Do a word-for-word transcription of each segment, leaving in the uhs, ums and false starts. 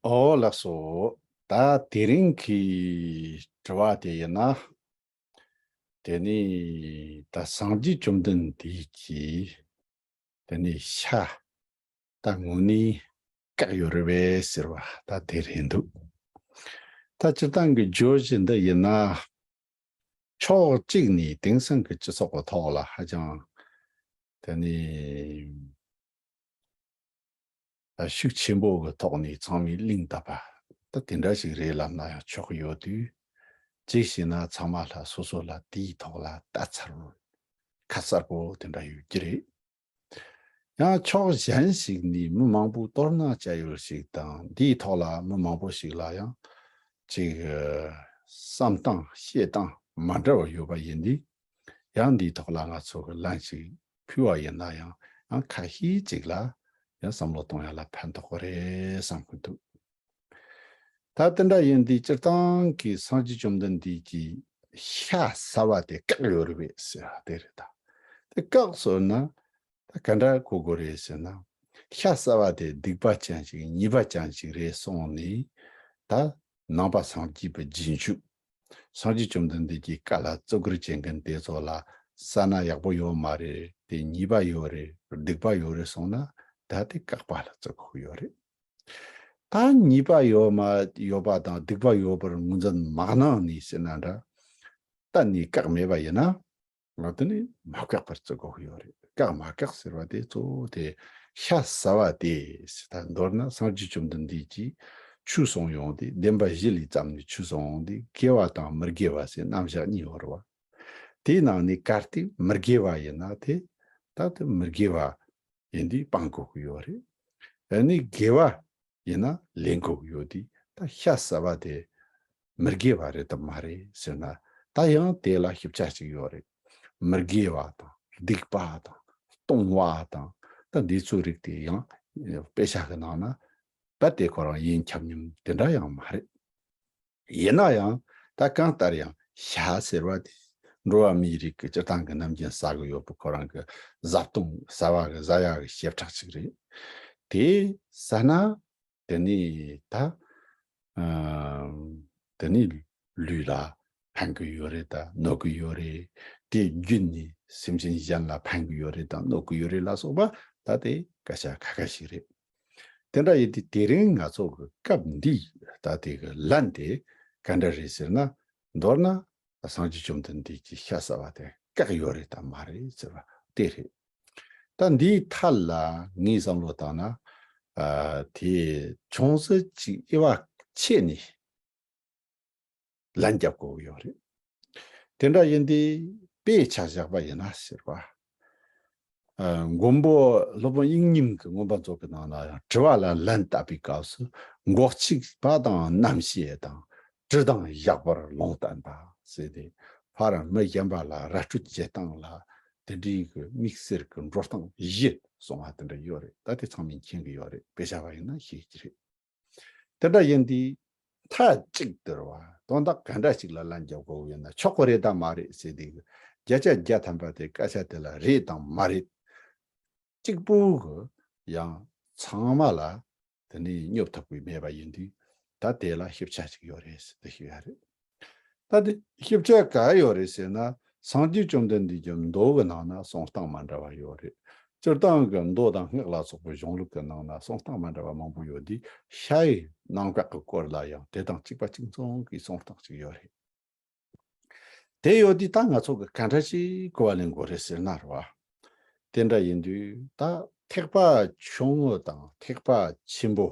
ཨོ་ལགས་སོ། ད་དེ་རིང་གི་དྲི་བ་དེ་ཡིན་ན། དེ་ནི་ད་སངས་རྒྱས་བཅོམ་ལྡན་འདས་ཀྱིས་དེ་ནི་ཤ་ད་དངོས་གནས་བཀག་ཡོད་རེད་པས་ཟེར་བ་ད་དེ་རེད་འདུག་ད་སྤྱིར་བཏང་གི་བརྗོད་གཞི་འདི་ཡིན་ན། ཕྱོགས་གཅིག་ནས་དེང་སང་གི་སྤྱི་ཚོགས་ཀྱི་ཐོག་ལ་ཧ་ཅང་དེ་ནི་ཤུགས་ཆེན་པོ་གི་ཐོག་ནས་ཚང་མས་གླེང་བཏབ་པ་ད་དེ་འདྲ་ཞིག་རེད་ལབ་ན་ཡང་ཆོག་གི་ཡོད་དུས། གཅིག་བྱས་ན་ཚང་མ་ལ་སོ་སོ་ལ་དེའི་ཐོག་ལ་ལྟ་ཚར་བོ་ཁ་གསལ་པོ་དེ་འདྲ་ཡོད་ཀྱི་རེད། ཡང་ཕྱོགས་གཞན་ཞིག་ནས་མི་མང་པོས་དོ་སྣང་བྱ་ཡུལ་ཞིག་དང་འདིའི་ཐོག་ལ་མི་མང་པོ་ཞིག་ལ་ཡང་ཅིག་བསམ་སྟངས་བཤད་སྟངས་མ་འདྲ་བ་ཡོད་པ་ཡིན་དུས། ཡང་འདིའི་ཐོག་ལ་ང་ཚོ་གི་ལན་ཞིག་ཕུལ་བ་ཡིན་ན་ཡང་ཡང་ཁ་ཤས་ཅིག་ལ་ཡང་བསམ་བློ་གཏོང་ཡ་ལ་ཕན་ཐོགས་ཀྱི་རེད་བསམ་གྱི་འདུག་ད་དེ་འདྲ་ཡིན་དུས་སྤྱིར་བཏང་གི་སངས་རྒྱས་བཅོམ་ལྡན་འདས་ཀྱིས་ཤ་ཟ་བ་དེ་བཀག་ཡོད་རེད་པས་ཟེར་བ་དེ་རེད་ད། དེ་བཀག་ཟེར་ན་ད་ག་འདྲ་གོ་དགོས་རེད་ཟེར་ན། ཤ་ཟ་བ་དེ་སྡིག་པ་ཅན་ཞིག་ཉེས་པ་ཅན་ཞིག་རེད་གསུངས་ནས། ད་ནང་པ་སངས་རྒྱས་པའི་རྗེས་འཇུག་སངས་རྒྱས་བཅོམ་ལྡན་འདས་ཀྱི་བཀའ་ལ་བརྩི་བཀུར་བྱེད་མཁན་དེ་ཚོ་ལ་ཟ་ན་ཡག་པོ་ཡོད་མ་རེད། དེ་ཉེས་པ་ཡོད་རེད། སྡིག་པ་ཡོད་རེད་གསུངས་ན་ད་དེ་བཀག་པ་ལ་བརྩི་དགོས་ཀྱི་ཡོད་རེད། ད་ཉེས་པ་ཡོད་མ་ཡོད་པ་དང་སྡིག་པ་ཡོད་པར་ངོས་འཛིན་མ་གནང་ནས་ཟེར་ན་འདྲ། གཏན་ནས་བཀག་མེད་པ་ཡིན་ན། ང་དེ་ནི་མ་བཀག་པར་བརྩི་དགོས་ཀྱི་ཡོད་རེད། བཀག་མ་བཀག་ཟེར་བ་དེ་གཙོ་བོ་དེ་ཤ་ཟ་བ་དེ་ཟེར། ད་མདོར་ན་སངས་རྒྱས་བཅོམ་ལྡན་འདས་ཀྱིས་ཆོས་གསུངས་ཡོང་དུས་བདེན་པ་བཞི་ལས་བརྩམས་ནས་ཆོས་གསུངས་ཡོང་དུས་དགེ་བ་དང་མི་དགེ་བ་ཟེར་རྣམ་གཞག་གཉིས་ཡོད་རེད་བ། དེའི་ནང་ནས་གལ་ཏེ་མི་དགེ་བ་ཡིན་ན་དེ་ད་དེ་མི་དགེ་བ་ཡིན་དུས་སྤང་དགོས་ཀྱི་ཡོད་རེད། ཨ་ནི་དགེ་བ་ཡིན་ན་ལེན་དགོས་ཀྱི་ཡོད་དུས་ད་ཤ་ཟ་བ་དེ་མི་དགེ་བ་རེད་དམ་མ་རེད་ཟེར་ན། ད་ཡང་དེ་ལ་ཞིབ་ཆ་ཞིག་ཡོད་རེད། མི་དགེ་བ་དང་སྡིག་པ་དང་ལྟུང་བ་དང་ད་འདི་ཚོའི་རིགས་དེ་ཡང་དཔེ་ཆ་གི་ནང་ན་རྦད་དེ་ཁོ་རང་ཡིན་ཁྱབ་མཉམ་དེ་འདྲ་ཡང་མ་རེད། ཡིན་ན་ཡང་ད་གང་ལྟར་ཡང་ཤ་ཟེར་བ་དེ་འགྲོ་བ་མིའི་རིགས་ཀྱི་སྤྱིར་བཏང་གི་ནམ་རྒྱུན་ཟ་གི་ཡོད་པའི་ཁོ་རང་གི་བཟའ་བཏུང་ཟ་བ་གི་ཟ་ཡག་གི་བྱེ་བྲག་ཅིག་རེད། དེ་ཟ་ན་དེ་ནི་ད་ཨ་དེ་ནི་ལུས་ལ་ཕན་གི་ཡོད་རེད་དང་གནོད་གི་ཡོད་རེད། དེ་བརྒྱུད་ནས་སེམས་ཅན་གཞན་ལ་ཕན་གི་ཡོད་རེད་དང་གནོད་གི་ཡོད་རེད་ལ་སོགས་པ་ད་དེ་སྐད་ཆ་ཁ་ཁ་ཞིག་རེད། དེ་འདྲ་ཡིན་དུས་དེ་རིང་ང་ཚོ་གི་སྐབས་འདིའི་ད་དེ་གི་ལན་དེ་ག་འདྲ་རེད་ཟེར་ན། མདོར་ན་སངས་རྒྱས་བཅོམ་ལྡན་འདས་ཀྱིས་ཤ་ཟ་བ་དེ་བཀག་ཡོད་རེད་དམ་མ་རེད་ཟེར་བ་དེ་རེད། ད་འདིའི་ཐད་ལ་ངས་བསམ་བློ་བཏང་ན། ཨ་དེ་ཅུང་ཟད་ཅིག་དབྱེ་བ་ཕྱེ་ནས་ལན་རྒྱབ་དགོས་ཀྱི་ཡོད་རེད། དེ་འདྲ་ཡིན་དུས་དཔེ་ཆ་བཞག་པ་ཡིན་ན་ཟེར་བ། ཨ་མགོན་པོ་སློབ་དཔོན་དབྱིག་གཉེན་གྱི་མངོན་པ་མཛོད་ཀྱི་ནང་ན་ཡང་དྲི་བ་ལ་ལན་བཏབ་པའི་སྐབས་སུ་མགོ་གཅིག་པ་དང་རྣམ་ཤེས་དང་དྲི་དང་གཞག་པར་ལུང་བསྟན་པ་ཟེར་ཏེ། ཕར་མི་གཞན་པ་ལ་ར་སྤྲོད་བྱེད་སྟངས་ལ་དེ་འདྲའི་གི་དམིགས་བསལ་གྱི་འགྲོ་སྟངས་བཞི་གསུངས་པ་དེ་འདྲ་ཡོད་རེད། ད་དེ་ཚང་མས་མཁྱེན་གྱི་ཡོད་རེད། དཔེ་ཆ་བ་ཡིན་ན་ཤེས་ཀྱི་རེད། དེ་འདྲ་ཡིན་དུས་མཐའ་གཅིག་ཏུ་རེད་བ། དོན་དག་ག་འདྲ་ཞིག་ལ་ལན་རྒྱག་དགོས་ཡོད་ན་ཆོག་གི་རེད་དམ་མ་རེད་ཟེར་དུས་བརྒྱ་ཆ་བརྒྱ་ཐམ་པ་དེ་སྐད་ཆ་དེ་ལ་རེད་དམ་མ་རེད། གཅིག་པུ་གི་ཡང་ཚང་མ་ལ་དེ་ནས་སྙོབ་ཐུབ་ཀྱི་མེད་པ་ཡིན་དུས་ད་དེ་ལ་ཞིབ་ཆ་ཞིག་ཡོད་རེད་ཟེར་དེ་ཞུ་ཡ་རེད། ད་དེ་ཞིབ་ཆ་ག་ཡོད་རེད་ཟེར་ན། སངས་རྒྱས་བཅོམ་ལྡན་འདས་ཀྱི་མདོ་གི་ནང་ན་གསུང་སྟངས་མ་འདྲ་བ་ཡོད་རེད། སྤྱིར་བཏང་གི་མདོ་དང་སྔགས་ལ་སོགས་པའི་གཞུང་ལུགས་ཀྱི་ནང་ན་གསུང་སྟངས་མ་འདྲ་བ་མང་པོ་ཡོད་དུས་ཤ་ཡི་རྣམ་གཞག་གི་སྐོར་ལ་ཡང་དེ་དང་གཅིག་པ་གཅིག་མཚུངས་ཀྱི་གསུང་སྟངས་ཅིག་ཡོད་རེད། དེ་ཡོད་དུས་ད་ང་ཚོ་གི་ག་འདྲ་ཞིག་གོ་བ་ལེན་དགོས་རེད་ཟེར་ན་རེད་བ། དེ་འདྲ་ཡིན་དུས་ད་ཐེག་པ་ཆུང་ངུ་དང་ཐེག་པ་ཆེན་པོ།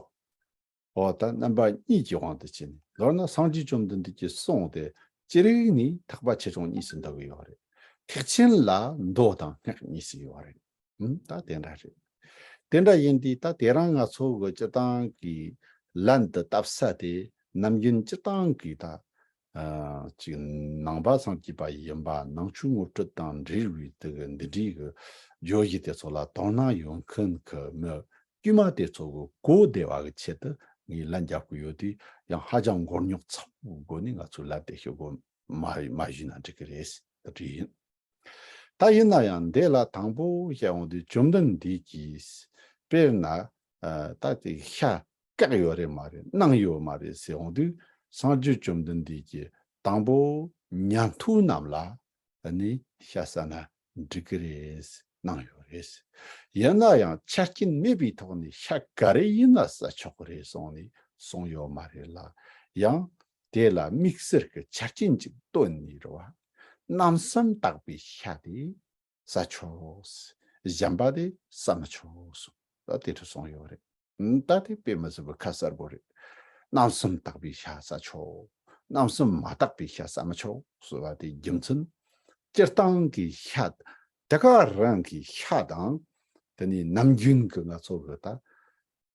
འོ་ད་རྣམ་པ་གཉིས་ཀྱི་དབང་དུ་བྱས་ནས་མདོར་ན་སངས་རྒྱས་བཅོམ་ལྡན་འདས་ཀྱི་གསུང་དེ་ཅི་རིགས་ནས་ཐེག་པ་ཆེ་ཆུང་གཉིས་སུ་འདུ་གི་ཡོད་རེད། ཐེག་ཆེན་ལ་མདོ་དང་སྔགས་གཉིས་སུ་ཡོད་རེད། ཨུམ་ད་དེ་འདྲ་རེད། དེ་འདྲ་ཡིན་དུས་ད་དེ་རིང་ང་ཚོ་གི་སྤྱིར་བཏང་གི་ལན་དུ་བཏབ་ས་དེ་ནམ་རྒྱུན་སྤྱིར་བཏང་གི་ད་ཨ་ཅིག་ནང་པ་སངས་རྒྱས་པ་ཡིན་པ་ནང་ཆོས་ངོ་སྤྲོད་དང་འབྲེལ་བའི་དེ་གི་འདི་འདྲའི་གི་བརྗོད་གཞི་དེ་ཚོ་ལ་དོ་སྣང་ཡོད་མཁན་གི་མི་དཀྱུས་མ་དེ་ཚོ་གི་གོ་བདེ་བ་གི་ཆེད་དུ་ངས་ལན་རྒྱག་གི་ཡོད་དུས་ཡང་ཧ་ཅང་མགོ་རྙོག་ཚ་པོའི་སྒོ་ནས་ང་ཚོས་ལན་དེ་ཞུ་དགོས་མ་མ་ཞུས་ན་འགྲིག་གི་རེད་ཟེར་དེ་འདྲ་ཡིན། ད་ཡིན་ན་ཡང་འདི་ལ་དང་པོ་བཤད་འོང་དུས་བཅོམ་ལྡན་འདས་ཀྱིས་དཔེར་ན་ཨ་ད་དེ་ཤ་ བཀག་ཡོད་རེད་མ་རེད། གནང་ཡོད་མ་རེད་ཟེར་འོང་དུས། སངས་རྒྱས་བཅོམ་ལྡན་འདས་ཀྱིས་དང་པོ་ཉན་ཐོས་རྣམས་ལ་ཨ་ནི་ཤ་ཟ་ན་འགྲིག་གི་རེད། གནང་ཡོད་རེད། ཡིན་ན་ཡང་ཆ་རྐྱེན་མེད་པའི་ཐོག་ནས་ཤ་ག་རེ་ཡིན་ན་ཟ་ཆོག་གི་རེད་གསུངས་ནས་གསུངས་ཡོད་མ་རེད་ལ། ཡང་དེ་ལ་དམིགས་བསལ་གྱི་ཆ་རྐྱེན་ཅིག་བཏོན་ནས་རེད་བ། རྣམ་གསུམ་དག་པའི་ཤ་དེ་ཟ་ཆོག། གཞན་པ་དེ་ཟ་མི་ཆོག་གསུངས། ད་དེ་འདྲ་གསུངས་ཡོད་རེད། ད་དེ་དཔེ་མི་སྲིད་པའི་ཁ་གསལ་པོ་རེད། རྣམ་གསུམ་དག་པའི་ཤ་ཟ་ཆོག། རྣམ་གསུམ་མ་དག་པའི་ཤ་ཟ་མི་ཆོག་ཟེར་བ་དེ་རྒྱུ་མཚན། སྤྱིར་བཏང་གི་ཤ། དེ་ག་རང་གི་ཤ་དང་། དེ་ནས་ནམ་རྒྱུན་གྱི་ང་ཚོ་གི་ད་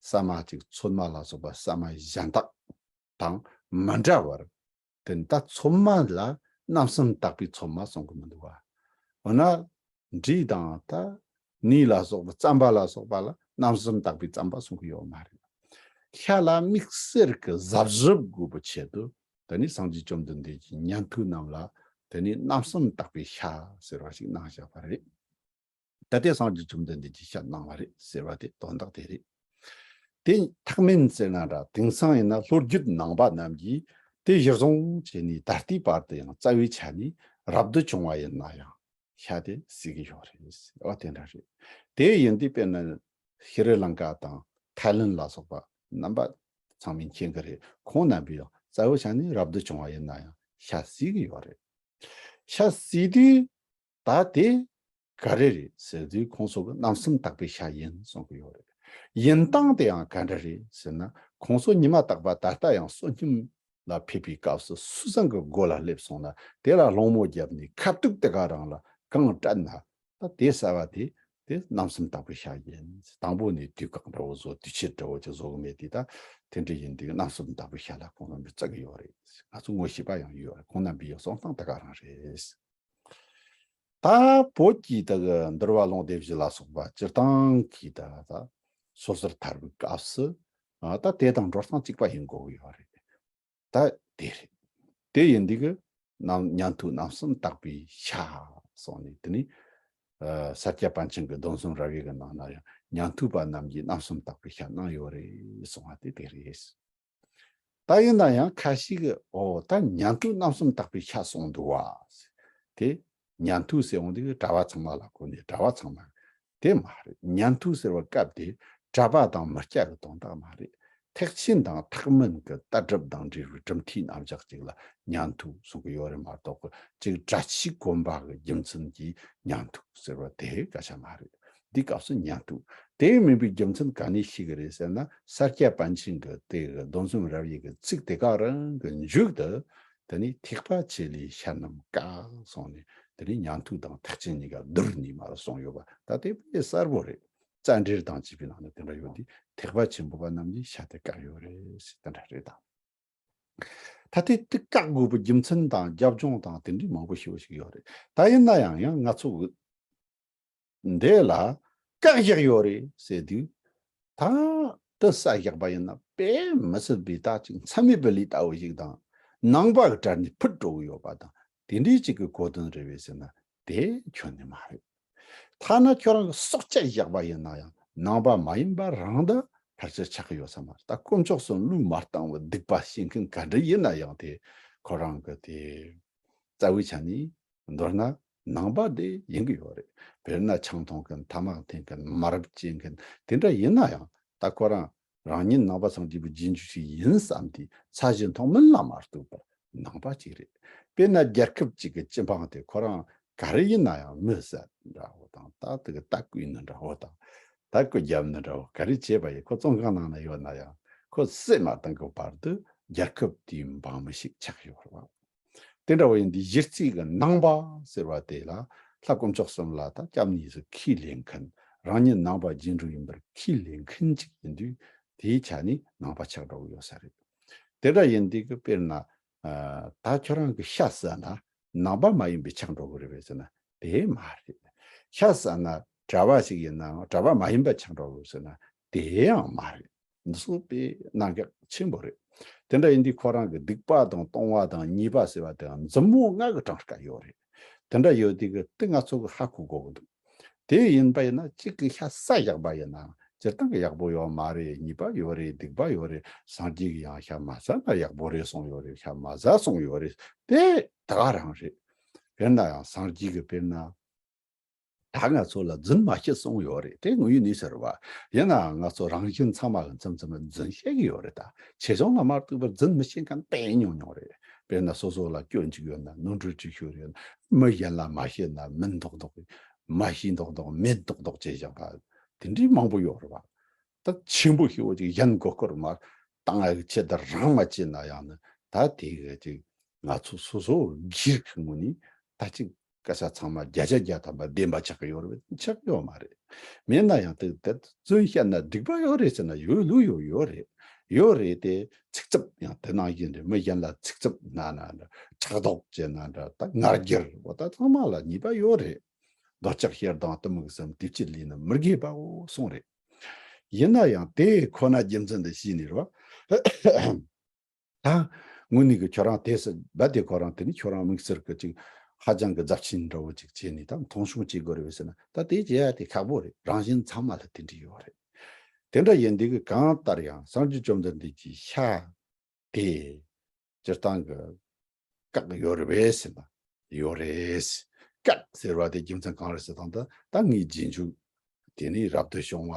ཟ་མ་ཅིག་ཚོད་མ་ལ་སོགས་པ་ཟ་མ་གཞན་དག་དང་མི་འདྲ་བར། དེ་ནི་ད་ཚོད་མ་ལ་རྣམ་གསུམ་དག་པའི་ཚོད་མ་གསུང་གི་མི་འདུག་བ། འོ་ན་འབྲས་དང་ད་ནས་ལ་སོགས་པ་རྩམ་པ་ལ་སོགས་པ་ལ་རྣམ་གསུམ་དག་པའི་རྩམ་པ་གསུང་གི་ཡོད་མ་རེད། ཤ་ལ་དམིགས་བསལ་གྱི་གཟབ་གཟབ་དགོས་པའི་ཆེད་དུ། དེ་ནི་སངས་རྒྱས་བཅོམ་ལྡན་འདས་ཀྱིས་ཉན་ཐོས་རྣམས་ལ་དེ་ནི་རྣམ་གསུམ་དག་པའི་ཤ་ཟེར་བ་ཞིག་གནང་བཞག་པ་རེད། ད་ལྟའི་སངས་རྒྱས་བཅོམ་ལྡན་འདས་ཀྱིས་ཤ་གནང་བ་རེད་ཟེར་བ་དེ་དོན་དག་དེ་རེད། དེ་ཐེག་དམན་ཟེར་ན་འདྲ། དེང་སང་ཡིན་ན་ལྷོ་རྒྱུད་ནང་པ་རྣམས་ཀྱིས་དེ་གཞིར་བཟུང་བྱས་ནས་ད་ལྟའི་བར་དུ་ཡང་རྩ་བའི་ཆ་ནས་རབ་ཏུ་བྱུང་བ་ཡིན་ན་ཡང་ཤ་དེ་ཟ་གི་ཡོད་རེད། འོ་དེ་འདྲ་རེད། དེ་ཡིན་དུས་དཔེར་ན་ཤྲི་ལང་ཀ་དང་ཐའི་ལན་ལ་སོགས་པ་རྣམ་པ་ཚང་མས་མཁྱེན་གི་རེད། ཁོང་རྣམ་པས་ཡང་རྩ་བའི་ཆ་ནས་རབ་ཏུ་བྱུང་བ་ཡིན་ན་ཡང་ཤ་ཟ་གི་ཡོད་རེད། ཤ་ཟ་དུས། ད་དེ་ག་རེ་རེད་ཟེར་དུས། ཁོང་ཚོ་གི་རྣམ་གསུམ་དག་པའི་ཤ་ཡིན་གསུང་གི་ཡོད་རེད། ཡིན་སྟངས་དེ་ཡང་ག་འདྲ་རེད་ཟེར་ན། ཁོང་ཚོ་ཉི་མ་རྟག་པ་ད་ལྟ་ཡང་བསོད་སྙོམས་ལ་ཕེབས་པའི་སྐབས་སུ་སུ་ཚང་གི་སྒོ་ལ་སླེབས་སོང་ན། དེ་ལ་སློང་མོ་བརྒྱབ་ནས་ཁ་ཐུག་དེ་ག་རང་ལ་གང་སྤྲད་ན། ད་དེ་ཟ་བ་དེ་དེ་རྣམ་གསུམ་དག་པའི་ཤ་ཡིན། དང་པོ་ནས་དུས་བཀག་འདྲ་བོ་བཟོ། དུས་ཆེན་འདྲ་བོ་ཅིག་བཟོ་གི་མེད་དེ། ད་དེ་འདྲ་ཡིན་དུས་རྣམ་གསུམ་དག་པའི་ཤ་ལ་ཁོང་རྣམ་པས་བརྩི་གི་ཡོད་རེད། ང་ཚོ་ངོ་ཤེས་པ་ཡང་ཡོད་རེད། ཁོང་རྣམ་པའི་གསུང་སྟངས་དེ་ག་རང་རེད། ད་བོད་ཀྱི་དེ་གི་འདུལ་བ་ལུང་སྡེ་བཞི་ལ་སོགས་པ་སྤྱིར་བཏང་གི་ད་ད་སོ་སོར་ཐར་པའི་སྐབས་སུ། ཨ། ད་དེ་དང་འགྲོ་སྟངས་གཅིག་པ་ཡིན་དགོས་ཀྱི་ཡོད་རེད། ད་དེ་རེད། དེ་ཡིན་དུས་ཀྱི་རྣམ་ཉན་ཐོས་རྣམ་གསུམ་དག་པའི་ཤ་གསུངས་ནས། དེ་ནི་ཨ་ས་སྐྱ་པཎ་ཆེན་གྱི་སྡོམ་གསུམ་རབ་དབྱེ་གི་ནང་ན་ཡང་ཉན་ཐོས་པ་རྣམས་ཀྱིས་རྣམ་གསུམ་དག་པའི་ཤ་གནང་ཡོད་རེད་གསུང་བ་དེ་དེ་རེད། ད་ཡིན་ན་ཡང་ཁ་ཤས་ཀྱིས། ཨོ། ད་ཉན་ཐོས་རྣམ་གསུམ་དག་པའི་ཤ་གསུངས་འདུག་བ། དེ་ཉན་ཐོས་ཟེར་འོང་དུས་གྲྭ་པ་ཚང་མ་ལ་གོ་ནས། གྲྭ་པ་ཚང་མ། དེ་མ་རེད། ཉན་ཐོས་ཟེར་བའི་སྐབས་དེ་གྲྭ་པ་དང་མི་སྐྱ་གི་དོན་དག་མ་རེད། ཐེག་ཆེན་དང་ཐེག་དམན་གྱི་ལྟ་གྲུབ་དང་འབྲེལ་བའི་གྲུབ་མཐའི་རྣམ་གཞག་ཅིག་ལ་ཉན་ཐོས་གསུང་གི་ཡོད་རེད་མ་གཏོགས། ཅིག་གྲྭ་ཆས་གོན་པ་གི་རྒྱུ་མཚན་གྱིས་ཉན་ཐོས་ཟེར་བ་དེ་སྐད་ཆ་མ་རེད། འདི་སྐབས་སུ་ཉན་ཐོས་དེ་མིན་པའི་རྒྱུ་མཚན་ག་ནས་ཤེས་ཀྱི་རེད་ཟེར་ན། ས་སྐྱ་པཎ་ཆེན་གྱི་དེ་གི་སྡོམ་གསུམ་རབ་དབྱེ་གི་ཚིག་དེ་ག་རང་གི་མཇུག་ཏུ། དེ་ནི་ཐེག་པ་ཆེ་ལས་ཤ་རྣམས་བཀག་གསུངས་ནས། དེ་ནི་ཉན་ཐོས་དང་ཐེག་ཆེན་གཉིས་ཀ་བསྡུར་ནས་མར་གསུངས་ཡོད་པ་ད་དེ་དཔེ་གསལ་པོ་རེད། རྩ་འགྲེལ་དང་བཅས་པའི་ནང་ན་དེ་འདྲ་ཡོད་དུས། ཐེག་པ་ཆེན་པོ་པ་རྣམས་ཀྱིས་ཤ་དེ་བཀག་ཡོད་རེད་ཟེར། དེ་འདྲ་རེད་དང་། ད་དེ་དེ་བཀག་དགོས་པའི་རྒྱུ་མཚན་དང་རྒྱབ་ལྗོངས་དང་དེ་འདྲའི་མང་པོ་ཞེ་པོ་ཞིག་ཡོད་རེད། ད་ཡིན་ན་ཡང་ཡང་ང་ཚོ་གི་འདི་ལ་བཀག་བཞག་ཡོད་རེད་ཟེར་དུས། ད་དེ་ཟ་བཞག་པ་ཡིན་ན་དཔེ་མི་སྲིད་པའི་ད་ཅིག་མཚམས་མེད་པའི་ལས་ལྟ་བུ་ཞིག་དང་། ནང་པ་གི་གྲལ་ནས་ཕུད་འགྲོ་གི་ཡོད་པ་དང་། དེ་འདྲའི་ཅིག་གི་གོ་དོན་རེད་པས་ཟེར་ན། དེ་ཁྱོན་ནས་མ་རེད། ཐ་ན་ཁྱོད་རང་གི་སྲོག་བཅད་བཞག་པ་ཡིན་ན་ཡང་ནང་པ་མ་ཡིན་པ་རང་དང་ཕལ་ཆེར་ཆགས་ཀྱི་ཡོད་ས་མ་རེད། ད་དཀོན་མཆོག་གསུམ་བློས་མ་བཏང་བའི་སྡིག་པ་བྱེད་མཁན་ག་འདྲ་ཡིན་ན་ཡང་། དེ་ཁོ་རང་གི་དེ་རྩ་བའི་ཆ་ནས་མདོར་ན་ནང་པ་དེ་ཡིན་གྱི་ཡོད་རེད། དཔེར་ན་ཆང་འཐུང་མཁན། ཐ་མག་འཐེན་མཁན། མ་རབས་སྐྱེ་མཁན་དེ་འདྲ་ཡིན་ན་ཡང་། ད་ཁོ་རང་རང་ཉིད་ནང་པ་སངས་རྒྱས་པའི་རྗེས་འཇུག་ཅིག་ཡིན་བསམ་སྟེ་ཚད་གཞི་མཐོ་དམན་ལ་མ་ལྟོས་པར་ནང་པ་ཅིག་རེད། དཔེར་ན་རྒྱལ་ཁབ་ཅིག་གི་སྤྱི་འབངས་དེ་ཁོ་རང་ག་རེ་ཡིན་ན་ཡང་མི་བསད་འདྲ་བོ་དང་། ད་དེ་གི་རྟ་བརྐུས་ནི་འདྲ་བོ་དང་། ད་རྐུ་བརྒྱབ་ནི་འདྲ་བོ། ག་རེ་བྱས་པ་ཡིན། ཁོ་བཙོན་ཁང་ནང་ན་ཡོད་ན་ཡང་ཁོ་བསད་མ་བཏང་གི་བར་དུ་རྒྱལ་ཁབ་དེའི་འབངས་མི་ཞིག་ཆགས་ཡོད་རེད་བ། དེ་འདྲ་བོ་ཡིན་དུས་གཞི་རྩའི་གི་ནང་པ་ཟེར་བ་དེ་ལ་ལྷ་དཀོན་མཆོག་གསུམ་ལ་ད་སྐྱབས་གནས་སུ་ཁས་ལེན་མཁན། རང་ཉིད་ནང་པ་རྗེས་འགྲོ་ཡིན་པར་ཁས་ལེན་མཁན་ཅིག་ཡིན་དུས། དེའི་ཆ་ནས་ནང་པ་ཆགས་འགྲོ་གི་ཡོད་ས་རེད། དེ་འདྲ་ཡིན་དུས་ཀྱི་དཔེར་ན། ཨ། ད་ཁྱོད་རང་གི་ཤ་ཟ་ན་ནང་པ་མ་ཡིན་པའི་ཆགས་འགྲོ་གི་རེད་པས་ཟེར་ན་དེ་མ་རེད། ཤ་ཟ་ན་གྲྭ་པ་ཞིག་ཡིན་ནའང་གྲྭ་པ་མ་ཡིན་པ་ཆགས་འགྲོ་གི་ཟེར་ན་དེ་ཡང་མ་རེད། འདི་ཚོ་དཔེ་གནད་འགག་ཆེན་པོ་རེད། དེ་འདྲ་ཡིན་དུས་ཁོ་རང་གི་སྡིག་པ་དང་ལྟུང་བ་དང་ཉེས་པ་ཟེར་བ་དེའང་མཛུབ་མོ་ལྔ་གི་གྲངས་ཀ་ཡོད་རེད། དེ་འདྲ་ཡོད་དུས་ཀྱི་དེ་ང་ཚོ་གི་ཧ་གོ་དགོས་ཀྱི་འདུག་དེ་ཡིན་པ་ཡིན་ན་གཅིག་གི་ཤ་ཟ་བཞག་པ་ཡིན་ན། སྤྱིར་བཏང་གི་ཡག་པོ་ཡོད་མ་རེད། ཉེས་པ་ཡོད་རེད། སྡིག་པ་ཡོད་རེད། སངས་རྒྱས་ཀྱིས་ཡང་ཤ་མ་ཟ་ན་ཡག་པོ་རེད་གསུངས་ཡོད་རེད། ཤ་མ་ཟ་གསུངས་ཡོད་རེད། དེ་ད་ག་རང་རེད། དཔེར་ན་ཡང་སངས་རྒྱས་ཀྱིས་དཔེར་ན། ད་ང་ཚོ་ལ་རྫུན་མ་བཤད་གསུངས་ཡོད་རེད། དེ་དངོས་ཡོད་གནས་ཚུལ་རེད་བ། ཡིན་ནའང་ང་ཚོ་རང་གཞན་ཚང་མ་གི་མཚམས་མཚམས་ལ་རྫུན་བཤད་ཀྱི་ཡོད་རེད། ད་ཆེ་ཆུང་ལ་མ་ལྟོས་པར་རྫུན་མི་བཤད་མཁན་དཔེ་ཉུང་ཉུང་རེད། དཔེར་ན་སོ་སོ་ལ་སྐྱོན་གཅིག་ཡོད་ན་ནོར་འཁྲུལ་གཅིག་ཤོར་ཡོད་ན། མི་གཞན་ལ་མ་བཤད་ན་མིན་མདོག་མདོག་གི། མ་ཤེས་མདོག་མདོག་མེད་མདོག་མདོག་བྱས་བཞག་པ། དེ་འདྲའི་མང་པོ་ཡོད་རེད་བ། ད་ཆེན་པོ་ཞེ་པོ་ཅིག་གཞན་མགོ་སྐོར་མ་བཏང་ཡག་ཆེད་དུ་རང་མ་བྱས་ན་ཡང་ནི། ད་དེ་གི་ཅིག་ང་ཚོ་སོ་སོ་སྒེར་གྱི་ངོས་ནས་ད་ཅིག་སྐད་ཆ་ཚང་མ་བརྒྱ་ཆ་བརྒྱ་ཐམ་པ་བདེན་པ་ཆགས་ཀྱི་ཡོད་རེད། ཆགས་ཀྱི་ཡོད་མ་རེད། མེད་ན་ཡང་དེ་དེ་རྫུན་བཤད་ན་སྡིག་པ་ཡོད་རེད་ཟེར་ན་ཡོད་ལུགས་ཡོད་ཡོད་རེད། ཡོད་རེད་དེ། ཚིག་རྩུབ་ཡང་དེ་ནང་བཞིན་རེད། མི་གཞན་ལ་ཚིག་རྩུབ་གནང་ན་འདྲ། ཕྲག་དོག་བྱས་ན་འདྲ། ད་ང་རྒྱལ་འོ་ད་ཚང་མ་ལ་ཉེས་པ་ཡོད་རེད། འདོད་ཆགས་ཞེ་སྡང་གཏི་མུག་གསུམ་དེ་ཕྱིར་ལུས་ན་མི་དགེ་བའོ་གསུངས་རེད། ཡིན་ན་ཡང་དེ་ཁོ་ན་རྒྱུ་མཚན་དེ་ཤེས་ནས་རེད་བ། ད་དངོས་གནས་ཀྱི་ཁྱོད་རང་དེ་སྲིད་རྦད་དེ་ཁོ་རང་དེ་ནི་ཁྱོད་རང་དམིགས་བསལ་གྱི་ཅིག་ཧ་ཅང་གི་རྫབ་ཆེན་འདྲ་བོ་ཅིག་བྱས་ནས་ད་མཐོང་ཆུང་བྱེད་དགོས་རེད་བས་ཟེར་ན། ད་དེ་བྱེད་ཡ་དེ་ཁག་པོ་རེད། རང་གཞན་ཚང་མ་ལ་དེ་འདྲ་ཡོད་རེད། དེ་འདྲ་ཡིན་དུས་ཀྱི་གང་ལྟར་ཡང་སངས་རྒྱས་བཅོམ་ལྡན་འདས་ཀྱི་ཤ་དེ་སྤྱིར་བཏང་གི་བཀག་ཡོད་རེད་བས་ཟེར་ན། ཡོད་རེད། བཀག་ཟེར་བ་དེ་རྒྱུ་མཚན་གང་རེད་ཟེར་དང་ད་ད་ངའི་རྗེས་འཇུག་དེ་ནི་རབ་ཏུ་བྱུང་བ་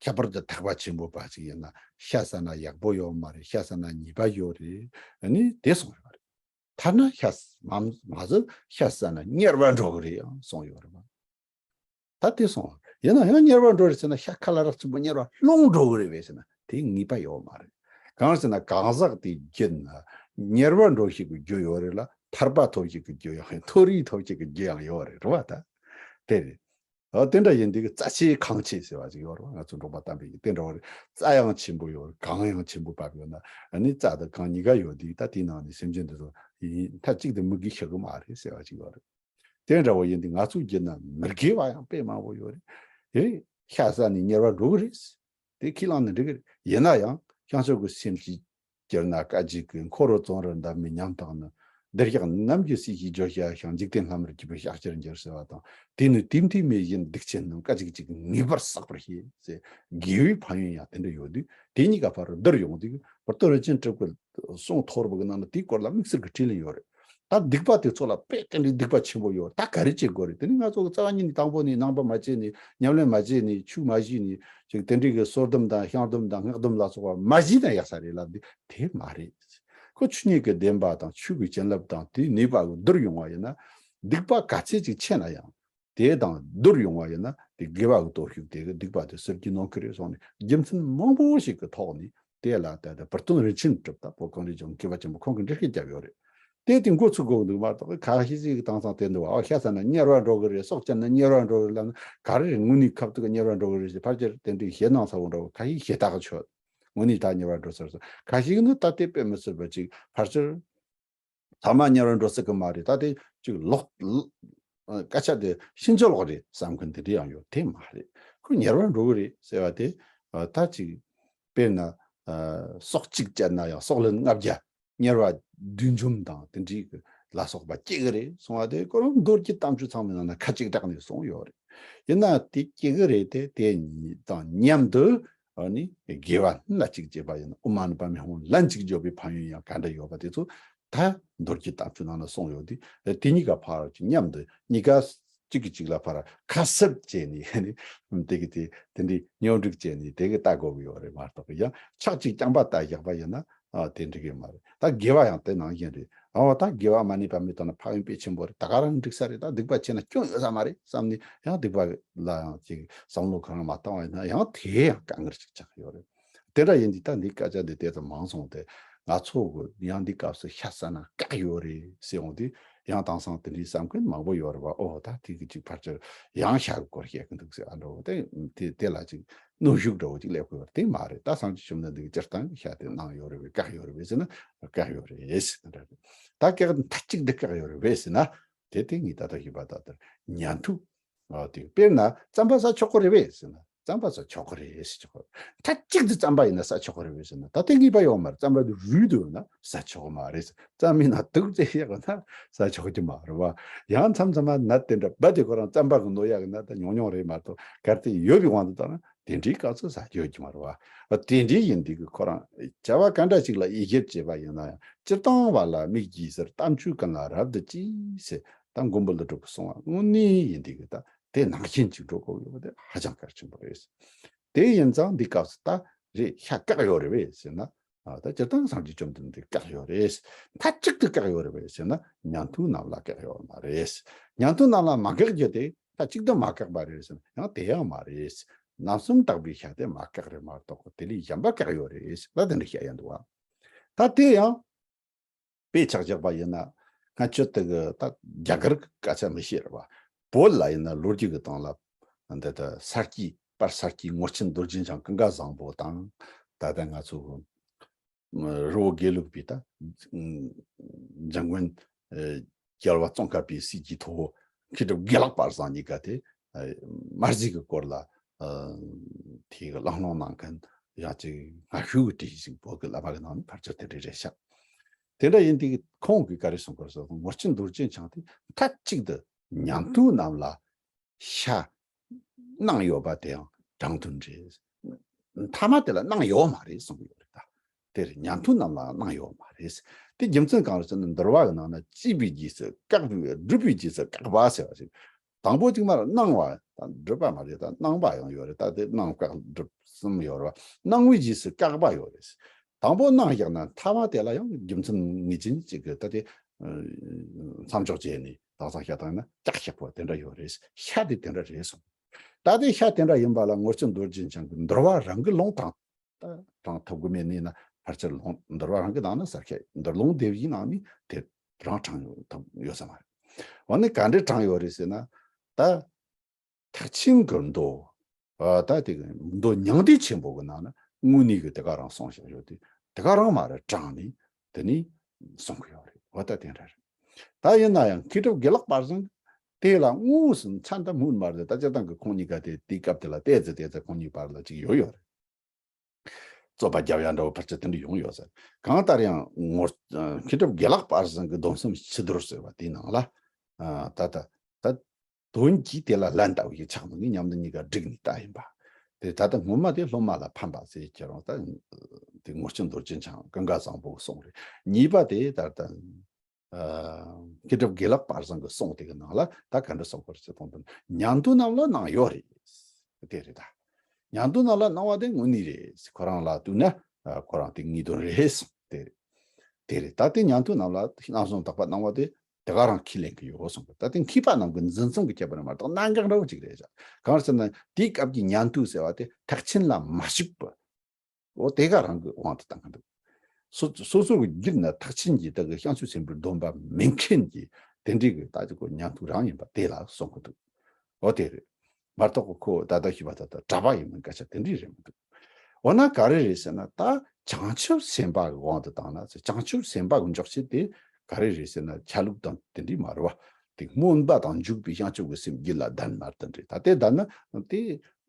ཁྱད་པར་དུ་ཐེག་པ་ཆེན་པོ་པ་ཞིག་ཡིན་ན་ཤ་ཟ་ན་ཡག་པོ་ཡོད་མ་རེད། ཤ་ཟ་ན་ཉེས་པ་ཡོད་རེད། ཨ་ནི་དེ་གསུངས་ཡོད་རེད། ཐ་ན་ཤ་མ་མ་ཟ་ཤ་ཟ་ན་དམྱལ་བ་འགྲོ་གི་རེད་ཡང་གསུངས་ཡོད་རེད་བ། ད་དེ་སོང་། ཡིན་ན་ཡང་དམྱལ་བར་འགྲོ་རེད་ཟེར་ན་ཤ་ཁ་ལ་རག་ཆུ་བོ་དམྱལ་བར་ལྷུང་འགྲོ་གི་རེད་བས་ཟེར་ན་དེ་ངེས་པ་ཡོད་མ་རེད། གང་ཟེར་ན་གང་ཟག་དེའི་རྒྱུད་ན་དམྱལ་བར་འགྲོ་ཤེས་ཀྱི་རྒྱུ་ཡོད་རེད་ལ། ཐར་པ་ཐོབ་ཤེས་ཀྱི་རྒྱུ་ཡང་མཐོ་རིས་ཐོབ་ཤེས་ཀྱི་རྒྱུ་ཡང་ཡོད་རེད། རེད་བ། ད་དེ་རེད། ཨ་དེ་འདྲ་ཡིན་དུས་ཀྱི་རྩ་ཆེ་ཁང་ཆེ་ཟེར་བ་ཅིག་ཡོད་རེད་བ། ང་ཚོ་འབྲོག་པ་དམ་པའི་གི་དེ་འདྲ་བ་རེད། རྩ་ཡང་ཆེན་པོ་ཡོད་རེད། གང་ཡང་ཆེན་པོ་བབས་ཡོད་ན་ཨ་ནི་རྩ་དང་གང་གཉིས་ཀ་ཡོད་དུས་ད་དེའི་ནང་ནས་སེམས་ཅན་དེ་ཚོ་ཡིན་མཐའ་གཅིག་ཏུ་མི་དགེ་ཤི་གི་མ་རེད་ཟེར་བ་ཅིག་ཡོད་རེད། དེ་འདྲ་བོ་ཡིན་དུས་ང་ཚོའི་རྒྱུད་ན་མི་དགེ་བ་ཡང་དཔེ་མང་པོ་ཡོད་རེད། དེ་རེད། ཤ་ཟ་ནས་དམྱལ་བར་འགྲོ་གི་རེད། དེ་ཁས་བླངས་ནས་འགྲིག་གི་རེད། ཡིན་ན་ཡང་བྱང་ཆུབ་ཀྱི་སེམས་ཤིག་གྱུར་ན་སྐད་ཅིག་གིས་འཁོར་བ་བཙོན་རར་འདབ་མའི་ཉམ་ཐག་ནི། བདེ་གཤེགས་རྣམས་ཀྱི་སྲས་ཀྱིས་བརྗོད་བྱ་ཞིང་། འཇིག་རྟེན་ལྷ་མིར་གྱུར་པའི་ཕྱག་ཕྱིར་འགྱུར་ཟེར་བ་དང་། དེ་ནི་དུས་མཐའི་མེ་བཞིན་སྡིག་ཆེན་རྣམས། སྐད་ཅིག་གཅིག་ངེས་པར་བསྲེག་པར་བྱེད་ཟེར། དགེ་བའི་ཕན་ཡོན་ཡང་དེ་འདྲ་ཡོད་དུས་དེ་གཉིས་ཀ་བར་དུ་བསྡུར་ཡོང་དུས་བར་དོ་རིན་ཆེན་གྲུབ་ཀྱི་གསུང་མཐོ་རིམ་པ་གི་ནང་ན་དེའི་སྐོར་ལ་དམིགས་བསལ་གྱི་དྲིས་ལན་ཡོད་རེད། ད་སྡིག་པ་དེ་ཚོ་ལ་དཔེ་དེ་འདྲའི་སྡིག་པ་ཆེན་པོ་ཡོད། ད་ག་རེ་བྱེད་དགོས་རེད། དེ་ནི་ང་ཚོ་གི་རྩ་བ་ཉིད་ནས་དང་པོ་ནས་ནང་པ་མ་བྱས་ནས་ཉམས་ལེན་མ་བྱས་ནས་ཆོས་མ་ཞུས་ནས་ཅིག་དེ་འདྲའི་གི་གསོལ་གདམས་དང་བཤང་གདམས་དང་སྔགས་གདམས་ལ་སོགས་པ་མ་ཞུས་ན་ཡག་ས་རེད་ལབ་དུས་དེ་མ་རེད། ཁོ་ཆོས་ཉིད་ཀྱི་བདེན་པ་དང་ཆོས་ཀྱི་བྱིན་རླབས་དང་དེའི་ནུས་པ་གི་བསྡུར་ཡོང་བ་ཡིན་ན། སྡིག་པ་ག་ཚད་ཅིག་ཆེ་ན་ཡང་དེ་དང་བསྡུར་ཡོང་བ་ཡིན་ན་དེ་དགེ་བ་གི་སྟོབས་ཤུགས་དེ་གི་སྡིག་པ་དེ་ཟུར་གྱིས་ནོར་གི་རེད་གསུངས་ནས་རྒྱུ་མཚན་མང་པོ་ཞིག་གི་ཐོག་ནས། དེ་ལ་ད་ལྟ་བར་སྟོན་རིན་ཆེན་གྲུབ་ད་བོད་གངས་རིའི་ལྗོངས་མཁས་པ་ཆེན་པོ་ཁོང་གིས་འགྲེལ་བཤད་བརྒྱབ་ཡོད་རེད། དེ་དེ་མགོ་ཚུགས་དགོས་འདུག་མ་གཏོགས་ཁ་ཤས་ཤིག་དེང་སང་དེ་འདུག་བ། ཨ་ཤ་ཟ་ན་དམྱལ་བར་འགྲོ་གི་རེད། སྲོག་བཅད་ན་དམྱལ་བར་འགྲོ་གི་རེད་ལབ་ན་ག་རེ་རེད། དངོས་གནས་ཁ་ཐུག་གི་དམྱལ་བར་འགྲོ་གི་རེད་ཟེར་ཕལ་ཆེར་དེ་འདྲའི་ཞེད་སྣང་ཚ་བོ་འདྲ་བོ་ཁ་ཤས་ཞེ་དྲག་གི་ཆོད། དངོས་གནས་ད་དམྱལ་བར་འགྲོ་ཟེར་སོང་། ཁ་ཤས་ནི་ད་དེ་དཔེ་མི་སྲིད་པ་ཅིག་ཕལ་ཆེར་ཚང་མ་དམྱལ་བར་འགྲོ་སྲིད་གི་མ་རེད། ད་དེ་ཅིག་ལོག་ལོག་སྐད་ཆ་དེ་ཕྱིན་ཅི་ལོག་རེད་བསམ་མཁན་དེ་འདྲ་ཡང་ཡོད། དེ་མ་རེད། ཁོ་དམྱལ་བར་འགྲོ་གི་རེད་ཟེར་བ་དེ་ད་ཅིག་དཔེར་ན་སྲོག་གཅིག་བཅད་ན་ཡང་སྲོག་ལན་ལྔ་བརྒྱ། དམྱལ་བ་བསྡུས་འཇོམས་དང་དེ་འདྲའི་གི་ལ་སོགས་པ་སྐྱེ་གི་རེད་གསུང་བ་དེ་ཁོ་རང་མདོ་རྒྱུད་དམ་ཆོས་ཚང་མའི་ནང་ན་ཁ་གཅིག་གྲགས་ནས་གསུངས་ཡོད་རེད། ཡིན་ན་དེ་སྐྱེ་གི་རེད་དེ། དེ་དང་མཉམ་དུ་ཨ་ནི་དགེ་བ་སྣ་གཅིག་བྱེད་པ་ཡིན་ན་ཨོཾ་མ་ཎི་པདྨེ་ཧཱུྃ་ལན་གཅིག་བརྗོད་པའི་ཕན་ཡོན་ཡང་ག་འདྲ་ཡོད་པ་དེ་ཚོ་ད་མདོ་རྒྱུད་དམ་ཆོས་ནང་ན་གསུངས་ཡོད་དེ། དེ་གཉིས་ཀ་ཕར་གཅིག་མཉམ་དུ་གཉིས་ཀ་གཅིག་གིས་གཅིག་ལ་ཕར་ཁ་གསབ་བྱས་ནས་ཨ་ནི་དེ་གི་དེ་དེ་འདྲའི་སྙོམས་སྒྲིག་བྱས་ནས་དེ་གི་ལྟ་དགོས་ཀྱི་ཡོད་རེད་མ་གཏོགས། ཡང་ཕྱག་གཅིག་རྐྱང་པ་ལྟ་བཞག་པ་ཡིན་ན། ཨ་དེ་འགྲིག་གི་མ་རེད། ད་དགེ་བ་ཡང་དེ་ནང་བཞིན་རེད། ཨོ་ད་དགེ་བ་མ་ཎི་པདྨེ་བཏོན་ན་ཕན་ཡོན་དཔེ་ཆེན་པོ་རེད། ད་ག་རང་འགྲིག་ས་རེད། ད་སྡིག་པ་བྱས་ན་སྐྱོན་ཡོད་ས་མ་རེད་བསམ་ནས་ཡང་སྡིག་པ་ལ་ཡང་ཅིག་བསམ་བློ་གང་མ་བཏང་བ་ཡིན་ན་ཡང་དེ་ཡང་དཀའ་ངལ་ཅིག་ཆགས་ཡོད་རེད། དེ་འདྲ་ཡིན་དུས་ད་འདི་སྐད་ཆ་འདི་དེ་ཙམ་མང་སོང་སྟེ་ང་ཚོ་གི་ཡང་འདི་སྐབས་སུ་ཤ་ཟ་ན་བཀག་ཡོད་རེད་ཟེར་འོང་དུས་ཡང་དེང་སང་དེ་འདྲའི་བསམ་མཁན་མང་པོ་ཡོད་རེད་བ། ཨོ་ད་དེ་གི་ཅིག་ཕལ་ཆེར་ཡང་ཤ་གི་སྐོར་བཤད་གི་འདུག་ཟེར། ཨ་འགྲོ་དེ་དེ་དེ་ལ་ཅིག་གནོན་ཤུགས་འདྲ་བོ་ཅིག་སླེབས་དགོས་པ་དེ་མ་རེད། ད་སངས་རྒྱས་བཅོམ་ལྡན་འདས་ཀྱིས་སྤྱིར་བཏང་གི་ཤ་དེ་གནང་ཡོད་རེད་པས། བཀག་ཡོད་རེད་པས་ཟེར་ན་བཀག་ཡོད་རེད་ཟེར་ན་འདྲ་རེད། ད་བཀག་མཐའ་གཅིག་ཏུ་བཀག་ཡོད་རེད་པས་ཟེར་ན་དེ་དེ་ངས་ད་ལྟ་ཞུས་པ་ལྟར་ཉན་ཐོས་ཨ་དེ་དཔེར་ན་རྩམ་པ་ཟ་ཆོག་གི་རེད་པས་ཟེར་ན་རྩམ་པ་ཟ་ཆོག་གི་རེད་ཟེར་ཆོག་གི་རེད། མཐའ་གཅིག་ཏུ་རྩམ་པ་ཡིན་ན་ཟ་ཆོག་གི་རེད་པས་ཟེར་ན་ད་དེ་ངེས་པ་ཡོད་མ་རེད། རྩམ་པ་དེ་རུལ་འདུག་ན་ཟ་ཆོག་གི་མ་རེད། རྩམ་པའི་ནང་དུག་བཙིར་ཡག་ན་ཟ་ཆོག་གི་མ་རེད་བ། ཡང་མཚམས་མཚམས་མ་ནད་དེ་འདྲ་རྦད་དེ་ཁོ་རང་རྩམ་པ་གི་གནོད་ཡག་གི་ནད་ད་ཉུང་ཉུང་རེད་མ་གཏོགས་གལ་ཏེ་ཡོད་པའི་དབང་དུ་བཏང་ན། དེ་འདྲའི་སྐབས་སུ་ཟ་རྒྱུ་ཡོད་ཀྱི་མ་རེད་བ། དེ་འདྲའི་ཡིན་དུས་ཀྱི་ཁོ་རང་བྱ་བ་ག་འདྲ་ཞིག་ལ་ཡིད་ཞིབ་བྱས་པ་ཡིན་ན་ཡང་། སྤྱིར་བཏང་བ་ལ་མིག་གིས་ཟེར། གཏམ་ཆོས་ཀུན་ལ་རབ་ཏུ་ལྕི་ཟེར། ད་མགོན་པོ་ཀླུ་སྒྲུབ་ཀྱིས་གསུངས་པ་དངོས་གནས་ཡིན་དུས་ཀྱི་ད་དེ་ནང་བཞིན་ཅིག་འགྲོ་དགོས་ཡོད་པ་དེ་ཧ་ཅང་གལ་ཆེན་པོ་རེད། དེ་ཡིན་ཙང་འདི་སྐབས་སུ་ད་རེད། ཤ་བཀག་ཡོད་རེད་པས་ཟེར་ན། ཨ། ད་སྤྱིར་བཏང་སངས་རྒྱས་བཅོམ་ལྡན་འདས་བཀག་ཡོད་རེད། མཐའ་གཅིག་ཏུ་བཀག་ཡོད་རེད་པས་ཟེར་ན། ཉན་ཐོས་རྣམས་ལ་བཀག་ཡོད་མ་རེད། ཉན་ཐོས་རྣམས་ལ་མ་བཀག་རྒྱུ་དེ་མཐའ་གཅིག་ཏུ་མ་བཀག་པ་རེད་ཟེར་ན་ཡང་དེ་ཡང་མ་རེད། རྣམ་གསུམ་དག་པའི་ཤ་དེ་མ་བཀག་རེད་མ་གཏོགས་དེ་ལས་གཞན་པ་བཀག་ཡོད་རེད་ཟེར་ན། དེ་འདྲ་བཤད་ཡ་འདུག་བ། ད་དེ་ཡང་དཔེ་ཆ་བཞག་པ་ཡིན་ན། སྔ་ཕྱི་དེ་གི་ད་རྒྱ་གར་གྱི་སྐད་ཆ་མི་བཤད་རེད་བ། བོད་ལ་ཡིན་ན་ལོ་རྒྱུས་ཀྱི་སྟེང་ལ་འདི་ད་ས་སྐྱའི་དཔལ་ས་སྐྱའི་ངོར་ཆེན་རྡོ་རྗེ་འཆང་ཀུན་དགའ་བཟང་པོ་དང་། ད་ལྟ་ང་ཚོ་རི་བོ་དགེ་ལུགས་པའི་ད་འཇམ་མགོན་ཨ་རྒྱལ་བ་ཙོང་ཁ་པའི་སྲས་ཀྱི་ཐུ་བོ་མཁས་གྲུབ་དགེ་ལེགས་དཔལ་བཟང་གཉིས་ཀ་དེ་ཨ་དམར་ཟས་ཀྱི་སྐོར་ལ་ཨ་དེ་གི་གླེང་སློང་གནང་མཁན་ཡང་ཅིག་སྔ་ཤོས་ཀྱི་བྲིས་ཤིག་བོད་ཀྱི་བླ་མ་གི་ནང་ནས་ཕལ་ཆེར་དེ་འདྲ་རེད་ཤག་དེ་འདྲ་ཡིན་དུས་ཁོང་གིས་ག་རེ་གསུང་གི་ཡོད་ཟེར་ན། ངོར་ཆེན་རྡོ་རྗེ་འཆང་དེ་མཐའ་གཅིག་ཏུ་ཉན་ཐོས་རྣམས་ལ་ཤ་གནང་ཡོད་པ་དེའང་དྲང་དོན་རེད། མཐའ་མ་དེ་ལ་གནང་ཡོད་མ་རེད་གསུང་གི་ཡོད་རེད་ད། དེ་རེད། ཉན་ཐོས་རྣམས་ལ་གནང་ཡོད་མ་རེད། དེ་རྒྱུ་མཚན་གང་རེད་ཟེར་ན། འདུལ་བ་གི་ནང་ན་བཅས་པའི་རྗེས་སུ་བཀག་པའི། བསྒྲུབས་པའི་རྗེས་སུ་བཀག་པ་ཟེར་བ་ཞིག་དང་པོ་གཅིག་མར་གནང་བ་དང་། སྒྲུབ་པ་མ་རེད་ད། གནང་བ་ཡང་ཡོད་རེད། ད་དེ་གནང་བཀག་སྒྲུབ་གསུམ་ཡོད་རེད་བ། གནང་བའི་རྗེས་སུ་བཀག་པ་ཡོད་རེད། དང་པོ་གནང་བཞག་ན་མཐའ་མ་དེ་ལ་ཡང་རྒྱུ་མཚན་ངེས་ཅན་གཅིག་གི་ད་དེ་མཚམས་འཇོག་བྱས་ནས་དེང་སང་བཤད་སྟངས་ན་བཀག་བཞག་པ་དེ་འདྲ་ཡོད་རེད། ཤ་དེ་དེ་འདྲ་རེད་གསུངས། ད་དེ་ཤ་དེ་འདྲ་ཡིན་པ་ལ་ངོར་ཆེན་རྡོ་རྗེ་འཆང་གིས་འདུལ་བ་རང་གི་ལུང་དྲངས། ད་དྲངས་ཐུབ་གི་མེད་ནི་ན་ཕལ་ཆེར་ལུང་འདུལ་བ་རང་གི་ནང་ན་ཟེར་ཁྱད། འདུལ་ལུང་སྡེ་བཞིའི་ནང་ནས་དེ་རང་དྲངས་ཡོད་ཐུབ་ཡོད་ས་མ་རེད། འོ་ན་ག་འདྲས་དྲངས་ཡོད་རེད་ཟེར་ན། ད་ཐེག་ཆེན་གྱི་མདོ། ཨ། ད་དེ་གི་མདོ་མྱང་འདས་ཆེན་པོ་གི་ནང་ན་དངོས་གནས་ཀྱི་དེ་ག་རང་གསུངས་བཞག་ཡོད་དུས། དེ་ག་རང་མར་དྲངས་ནས་དེ་ནས་གསུང་གི་ཡོད་རེད། འོ་ད་དེ་འདྲ་རེད། ད་ཡིན་ན་ཡང་མཁས་གྲུབ་དགེ་ལེགས་དཔལ་བཟང་དེ་ལ་དངོས་སུ་མཚན་ད་སྨོས་མ་རེད། ད་སྤྱིར་བཏང་གི་ཁོང་གཉིས་ཀ་དེ་དེའི་སྐབས་དེ་ལ་བལྟས་ཚེ་བལྟས་ཚེ་ཁོང་གཉིས་བར་ལ་ཅིག་ཡོད་ཡོད་རེད། རྩོད་པ་རྒྱབ་ཡ་འདྲ་བོ་ཕལ་ཆེར་དེ་འདྲ་ཡོང་ཡོད་ཟེར། གང་ལྟར་ཡང་ངོར་མཁས་གྲུབ་དགེ་ལེགས་དཔལ་བཟང་གི་སྡོམ་གསུམ་ཕྱི་དོར་ཟེར་བ་དེའི་ནང་ལ། ཨ། ད་ད་ད་དོན་གྱིས་དེ་ལ་ལན་བཏབ་ཡོད་ཆགས་འདུག་ངས་མཉམ་དུ་གཉིས་ཀ་བསྒྲིགས་ནས་བལྟས་ཡིན་པ། དེ་ད་ལྟ་སྔོན་མ་དེ་སློབ་མ་ལ་ཕན་པ་ཟེར་ཁྱེད་རང་ད་དེ་ངོར་ཆེན་རྡོ་རྗེ་འཆང་ཀུན་དགའ་བཟང་པོ་གི་གསུང་རེད། གཉིས་པ་དེ་ད་ལྟ། ཨ། མཁས་གྲུབ་དགེ་ལེགས་དཔལ་བཟང་གི་གསུང་དེ་གི་ནང་ལ་ད་ག་འདྲ་གསུངས་པ་རེད་ཟེར་དུས། ཉན་ཐོས་རྣམས་ལ་གནང་ཡོད་རེད། དེ་རེད་ད། ཉན་ཐོས་རྣམས་ལ་གནང་བ་དེ་དངོས་གནས་རེད། ཁོ་རང་ལ་ལྟོས་ན། ཨ། ཁོ་རང་དེ་ངེས་དོན་རེད་གསུངས། དེ་རེད། དེ་རེད། ད་དེ་ཉན་ཐོས་རྣམས་ལ་རྣམ་གསུམ་དག་པ་གནང་བ་དེ་དེ་ག་རང་ཁས་ལེན་གི་ཡོད་གསུངས་གི། ད་དེ་མཁས་པ་རྣམས་ཀྱི་འཛིན་མཚམས་ཀྱི་ཁྱད་པར་མ་གཏོགས་གནད་འགག་འདྲ་བོ་ཅིག་རེད་ཤག་གང་ཟེར་ན་དེའི་སྐབས་ཀྱི་ཉན་ཐོས་ཟེར་བ་དེ་ཐེག་ཆེན་ལ་མ་ཞུགས་པ། འོ་དེ་ག་རང་གི་དབང་དུ་བཏང་གི་འདུག་སོ་སོ་སོ་གི་རྒྱུད་ན་ཐེག་ཆེན་གྱི་ད་གི་བྱང་ཆུབ་སེམས་དཔའི་སྡོམ་པ་མེད་མཁན་གྱི་དེ་འདྲའི་གི་ད་ཅིག་གོ་ཉན་ཐོས་རང་ཡིན་པ་དེ་ལ་གསུང་གི་འདུག་འོ་དེ་རེད། མ་གཏོགས་ཁོ་ད་ལྟ་ཞུས་པ་ད་ལྟ་གྲྭ་པ་ཡིན་མིན་སྐད་ཆ་དེ་འདྲའི་རེད་མི་འདུག་འོ་ན་ག་རེ་རེད་ཟེར་ན། ད་བྱང་ཆུབ་སེམས་དཔའ་གི་དབང་དུ་བཏང་ན་ཟེར། བྱང་ཆུབ་སེམས་དཔའ་གི་འཇོག་བྱེད་དེ་ག་རེ་རེད་ཟེར་ན། ཆ་ལུགས་དང་དེ་འདྲའི་མ་རེད་བ། དེ་སྨོན་པ་དང་འཇུག་པའི་བྱང་ཆུབ་ཀྱི་སེམས་རྒྱུད་ལ་ལྡན་མ་ལྡན་རེད། ད་དེ་ལྡན་ན་དེ་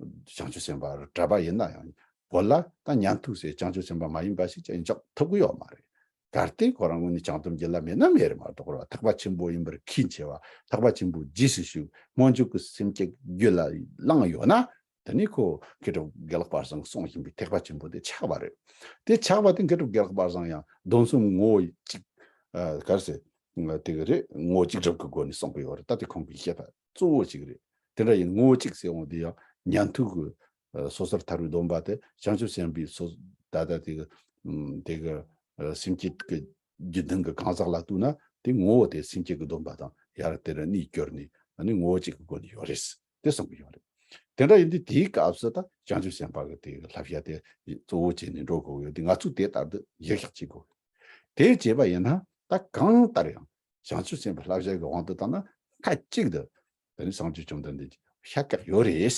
བྱང་ཆུབ་སེམས་དཔའ་རེད། གྲྭ་པ་ཡིན་ན་ཡང་བོད་ལ་ད་ཉན་ཐོས་ཟེར་བྱང་ཆུབ་སེམས་དཔའ་མ་ཡིན་པ་ཞིག་ཅང་འཇོག་ཐུབ་ཀྱི་ཡོད་མ་རེད། གལ་ཏེ་ཁོ་རང་དངོས་གནས་བྱང་སྡོམ་རྒྱུད་ལ་མེད་ན་མེད་རེད་མ་གཏོགས་རེད་བ། ཐེག་པ་ཆེན་པོ་ཡིན་པར་ཁས་འཆེ་བ། ཐེག་པ་ཆེན་པོ་རྗེས་སུ་ཞུགས། སྨོན་འཇུག་གི་སེམས་བསྐྱེད་རྒྱུད་ལ་བླངས་ཡོད་ན། དེ་ནི་ཁོ་མཁས་གྲུབ་དགེ་ལེགས་དཔལ་བཟང་གིས་གསུངས་བཞིན་པའི་ཐེག་པ་ཆེན་པོ་དེ་ཆགས་པ་རེད། དེ་ཆགས་པ་དེ་མཁས་གྲུབ་དགེ་ལེགས་དཔལ་བཟང་ཡང་སྡོམ་གསུམ་ངོ་བོ་གཅིག་ཨ། ག་རེ་ཟེར། དེ་གི་རེད། ངོ་བོ་གཅིག་སྒྲུབ་ཀྱི་སྒོ་ནས་གསུངས་ཀྱི་ཡོད་རེད། ད་དེ་ཁོང་གི་བཤད་པ་གཙོ་བོ་གཅིག་རེད། དེ་འདྲ་ཡིན། ངོ་བོ་གཅིག་ཟེར་འོང་དུས་ཡང་ཉན་ཐོས་ཀྱི་ཨ་སོ་སོར་ཐར་པའི་སྡོམ་པ་དེ་བྱང་ཆུབ་སེམས་དཔའི་སོ། ད་ལྟ་དེ་གི་ཨམ་དེ་གི་ཨ་སེམས་བསྐྱེད་ཀྱི་རྒྱུད་ལྡན་གྱི་གང་ཟག་ལ་ལྟོས་ན། དེ་ངོ་བོ་དེ་སེམས་བསྐྱེད་ཀྱི་སྡོམ་པ་དང་ཡར་དེ་རུ་གནས་བསྐྱུར་ནས། ཨ་ནི་ངོ་བོ་གཅིག་གི་སྒོ་ནས་ཡོད་རེད། དེ་གསུང་གི་ཡོད་རེད། དེ་འདྲ་ཡིན་དུས་དེའི་སྐབས་སུ་ད་བྱང་ཆུབ་སེམས་དཔའ་གི་དེ་གི་བསླབ་བྱ་དེ་གཙོ་བོ་བྱས་ནས་འགྲོ་དགོས་ཡོད་དེ། ང་ཚོས་དེ་ལྟར་དུ་གཞིར་བཞག་བྱེད་དགོས། དེ་བྱས་པ་ཡིན་ན་ད་གང་ལྟར་ཡང་བྱང་ཆུབ་སེམས་དཔའི་བསླབ་བྱ་གི་དབང་དུ་བཏང་ན་མཐའ་གཅིག་ཏུ་དེ་ནི་སངས་རྒྱས་བཅོམ་ལྡན་འདས་ཀྱིས་ཤ་བཀག་ཡོད་རེད།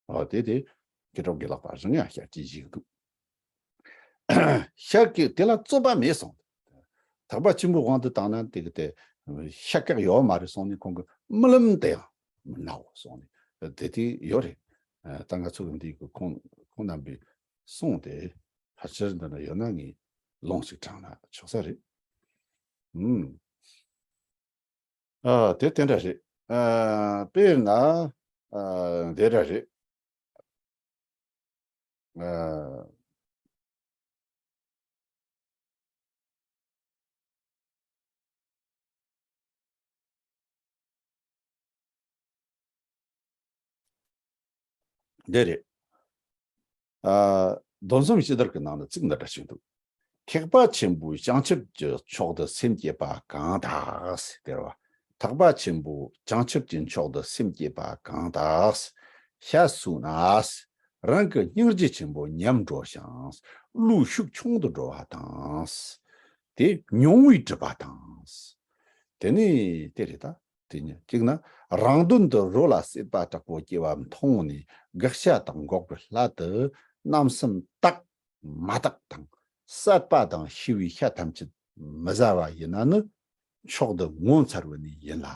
འོ་དེ་དེ་མཁས་གྲུབ་དགེ་ལེགས་དཔལ་བཟང་ཡང་ཤ་བཀག་བཞག་འདུག་ཤ་བཀག་དེ་ལ་རྩོད་པ་མེད་གསུངས། ཐེག་པ་ཆེན་པོའི་དབང་དུ་བཏང་ན་དེ་གི་དེ་ཤ་བཀག་ཡོད་མ་རེད་གསུངས་ནས་ཁོང་གིས་རྨི་ལམ་དེ་ཡང་མི་སྣང་བ་གསུངས་ནས་དེ་དེ་ཡོད་རེད། ད་ང་ཚོ་གི་འདི་གི་ཁོང་ཁོང་རྣམ་པའི་གསུང་དེ་ཕལ་ཆེར་འདི་ན་ཡོད་ན་ངས་ལུང་ཞིག་དྲངས་ན་ཆོག་ས་རེད། ཨུམ། ཨ། དེ་དེ་འདྲ་རེད། ཨ། དཔེར་ན། ཨ། དེ་འདྲ་རེད། ཨ། འདི་རེད། ཨ། འདོན་གསུམ་ཕྱི་དར་གྱི་ནང་ལ་ཚིག་འདི་འདྲ་ཞིག་འདུག། ཐེག་པ་ཆེན་པོའི་བྱང་ཆུབ་ཀྱི་མཆོག་ཏུ་སེམས་བསྐྱེད་པ་གང་དག་ཟེར་བ། ཐེག་པ་ཆེན་པོའི་བྱང་ཆུབ་ཀྱི་མཆོག་ཏུ་སེམས་བསྐྱེད་པ་གང་དག་ཤ་ཟོས་ན། རང་གི་སྙིང་རྗེ་ཆེན་པོ་ཉམས་འགྲོ་ཞིང་། བློ་ཤུགས་ཆུང་དུ་འགྲོ་བ་དང་། དེ་མྱོང་བས་གྲུབ་པ་དང་། དེ་ནི་དེ་རེད་ད། དེ་ཉིད་གཅིག་ན་རང་དོན་དུ་རོ་ལ་སྲེད་པ་དྲག་པོ་སྐྱེ་བ་མཐོང་ནས་དགག་བྱ་དང་འགོག་པའི་སླད་དུ་རྣམ་གསུམ་དག་མ་དག་དང་བསད་པ་དང་ཤི་བའི་ཤ་ཐམས་ཅད་མི་ཟ་བ་ཡིན་ན་ནི་མཆོག་ཏུ་ངོ་མཚར་བ་ནི་ཡིན་ལ།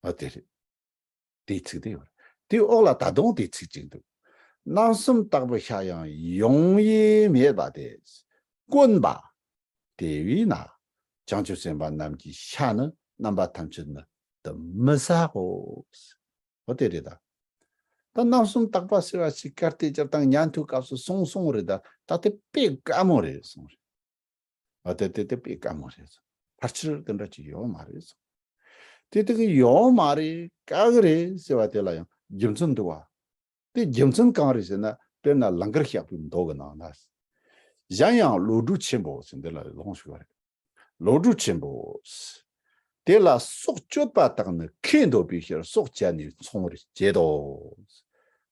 ཨ་དེ་རེད། དེའི་ཚིག་དེ་ཡོད་རེད། དེའི་འོག་ལ་ད་དུང་དེའི་ཚིག་ཅིག་འདུག། རྣམ་གསུམ་དག་པའི་ཤ་ཡང་ཡོང་ཡེ་མེད་པ་དེ། དཀོན་པ། དེ་བས་ན། བྱང་ཆུབ་སེམས་དཔའ་རྣམས་ཀྱི་ཤ་ནི་རྣམ་པ་ཐམས་ཅད་ནི་དུ་མི་ཟ་གོ། འོ་དེ་རེད་ད། ད་རྣམ་གསུམ་དག་པ་ཟེར་བ་ཞིག་གལ་ཏེ་སྤྱིར་བཏང་ཉན་ཐོས་སྐབས་སུ་གསུངས་སོང་རེད་ད། ད་དེ་དཔེ་དཀའ་མོ་རེད་གསུངས་རེད། ཨ་དེ་དེ་དེ་དཔེ་དཀའ་མོ་རེད་གསུངས། ཕལ་ཆེར་དེ་འདྲ་ཅིག་ཡོད་མ་རེད་གསུངས། དེ་དེ་གི་ཡོད་མ་རེད་དཀའ་གི་རེད་ཟེར་བ་དེ་ལ་ཡང་རྒྱུ་མཚན་འདུག་བ། དེ་རྒྱུ་མཚན་གང་རེད་ཟེར་ན། དཔེར་ན་ལང་ཀར་གཤེགས་པའི་མདོ་གི་ནང་ན། གཞན་ཡང་བློ་གྲོས་ཆེན་པོ་ཟེར་འདི་ལ་ལོངས་ཞུགས་པ་རེད། བློ་གྲོས་ཆེན་པོ། དེ་ལ་སྲོག་གཅོད་པ་དག་ནི་ཁས་འདོད་པའི་ཕྱིར་སྲོག་བཅད་ནས་འཚོང་བར་བྱེད་དོ།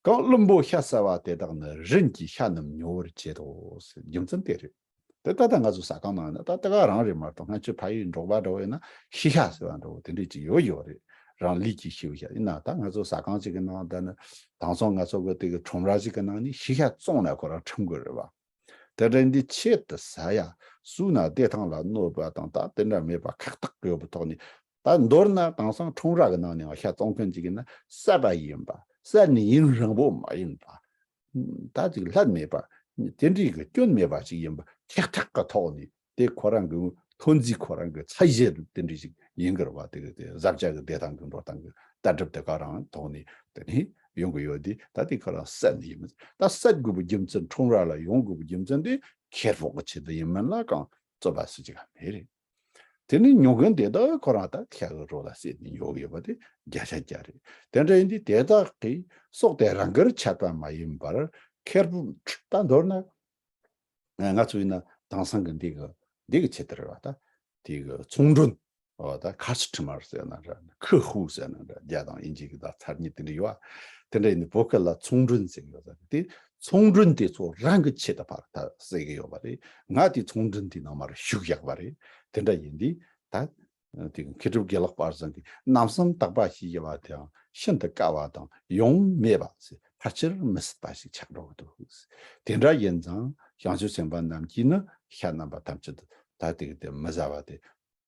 གང་བླུན་པོ་ཤ་ཟ་བ་དེ་དག་ནི་རིན་གྱིས་ཤ་རྣམས་ཉོ་བར་བྱེད་དོ། རྒྱུ་མཚན་དེ་རེད། དེ་ད་ལྟ་ང་ཚོ་ཟ་ཁང་ནང་ན་ད་ལྟ་ག་རང་རེད་མ་གཏོགས། སྔ་ཕྱི་ཕ་ཡུལ་འབྲོག་པ་འདྲ་བོ་ཡིན་ན་ཤི་ཤ་ཟེར་བ་འདྲ་བོ་དེ་འདྲས་ཅིག་ཡོད་ཡོད་རེད། རང་ལུས་ཀྱིས་ཤི་བའི་ཤ་ཡིན་ན། ད་ང་ཚོ་ཟ་ཁང་ཅིག་གི་ནང་ད་ནི་དེང་སང་ང་ཚོ་གི་དེ་གི་ཁྲོམ་ར་ཞིག་གི་ནང་ནས་ཤི་ཤ་བཙོངས་ན་ཁོ་རང་ཁྲིམས་དགོས་རེད་བ། དེ་འདྲ་འདི་ཆེད་དུ་ཟ་ཡ། ཟོས་ན་བདེ་ཐང་ལ་གནོད་པ་དང་ད་དེ་འདྲ་མེད་པ་ཁག་ཐེག་ཡོད་པའི་ཐོག་ནས། ད་མདོར་ན་དེང་སང་ཁྲོམ་ར་གི་ནང་ནས་ཤ་བཙོང་མཁན་ཅིག་ཡིན་ན་བསད་པ་ཡིན་པ། བསད་ནས་ཡུན་རིང་པོ་མ་ཡིན་པ། ད་ཅིག་ལྷད་མེད་པ། དེ་འདྲའི་གི་སྐྱོན་མེད་པ་ཅིག་ཡིན་པ་ཁག་ཐེག་གི་ཐོག་ནས་དེ་ཁོ་རང་གི་ཐོན་རྫས་ཁོ་རང་གི་ཚད་གཞི་དེ་འདྲ་ཞིག་ཡིན་དགོས་པ། དེ་གི་དེ་བཟའ་བཅའ་གི་བདེ་ཐང་གི་འགྲོ་སྟངས་གི་ལྟ་གྲུབ་དེ་ག་རང་ཐོག་ནས་དེ་ནས་ཡོང་གི་ཡོད་དེ། ད་དེ་ཁོ་རང་བསད་ནས་ཡིན། ད་བསད་དགོས་པའི་རྒྱུ་མཚན། ཁྲོམ་ར་ལ་ཡོང་དགོས་པའི་རྒྱུ་མཚན་དེ་ཁེ་སྤོགས་ཀྱི་ཆེད་དུ་ཡིན་མིན་ལ་གང་རྩོད་པ་སུ་གཅིག་ག་མེད་རེད། དེ་ནི་ཉོ་མཁན་དེ་དག་ཁོ་རང་ད་ཤ་གི་རོ་ལ་བསྲེས་ནས་ཉོ་གི་ཡོད་པ་དེ་བརྒྱ་ཆ་བརྒྱ་རེད། དེ་འདྲ་ཡིན་དུས་དེ་དག་གིས་སྲོག་དེ་རང་དགར་ཆད་པ་མ་ཡིན་པར་ཁེར་ད་མདོར་ན། ང་ཚོ་ཡིན་ན་དེང་སང་གི་འདི་གི་འདི་གི་ཆེད་དུ་རེད་བ། ད་དེ་གི་ཚོང་མགྲོན། འོ་ད་ཁ་ཆུ་ཁྲི་མར་ཟེར་ན་འདྲ། ཁུ་ཧུ་ཟེར་ན་འདྲ། རྒྱ་དང་དབྱིན་ཇི་གི་ད་ཚར་གཉིས་དེ་འདྲ་ཡོད་བ། དེ་འདྲ་ཡིན་དུས་བོད་སྐད་ལ་ཚོང་མགྲོན་ཟེར་གི་ཡོད་ས་རེད། དེ་ཚོང་མགྲོན་དེ་ཚོ་རང་གི་ཆེད་དུ་ཕར་ད་ཟེར་གི་ཡོད་པ་རེད། ང་དེ་ཚོང་མགྲོན་དེ་ནང་མར་ཞུགས་བཞག་པ་རེད། དེ་འདྲ་ཡིན་དུས་ད། དེ་མཁས་གྲུབ་དགེ་ལེགས་དཔལ་བཟང་གིས་རྣམ་གསུམ་དག་པ་ཞེས་བྱ་བ་དེའང་ཤིན་ཏུ་དཀའ་བ་དང་ཡོང་མེད་པ་ཕལ་ཆེར་མི་སྲིད་པ་ཞིག་ཆགས་འགྲོ་གི་འདུག། དེ་འདྲ་ཡིན་ཙང་བྱང་ཆུབ་སེམས་དཔའ་རྣམས་ཀྱིས་ནི་ཤ་རྣམ་པ་ཐམས་ཅད་ད་དེ་གི་དེ་མི་ཟ་བ་དེ་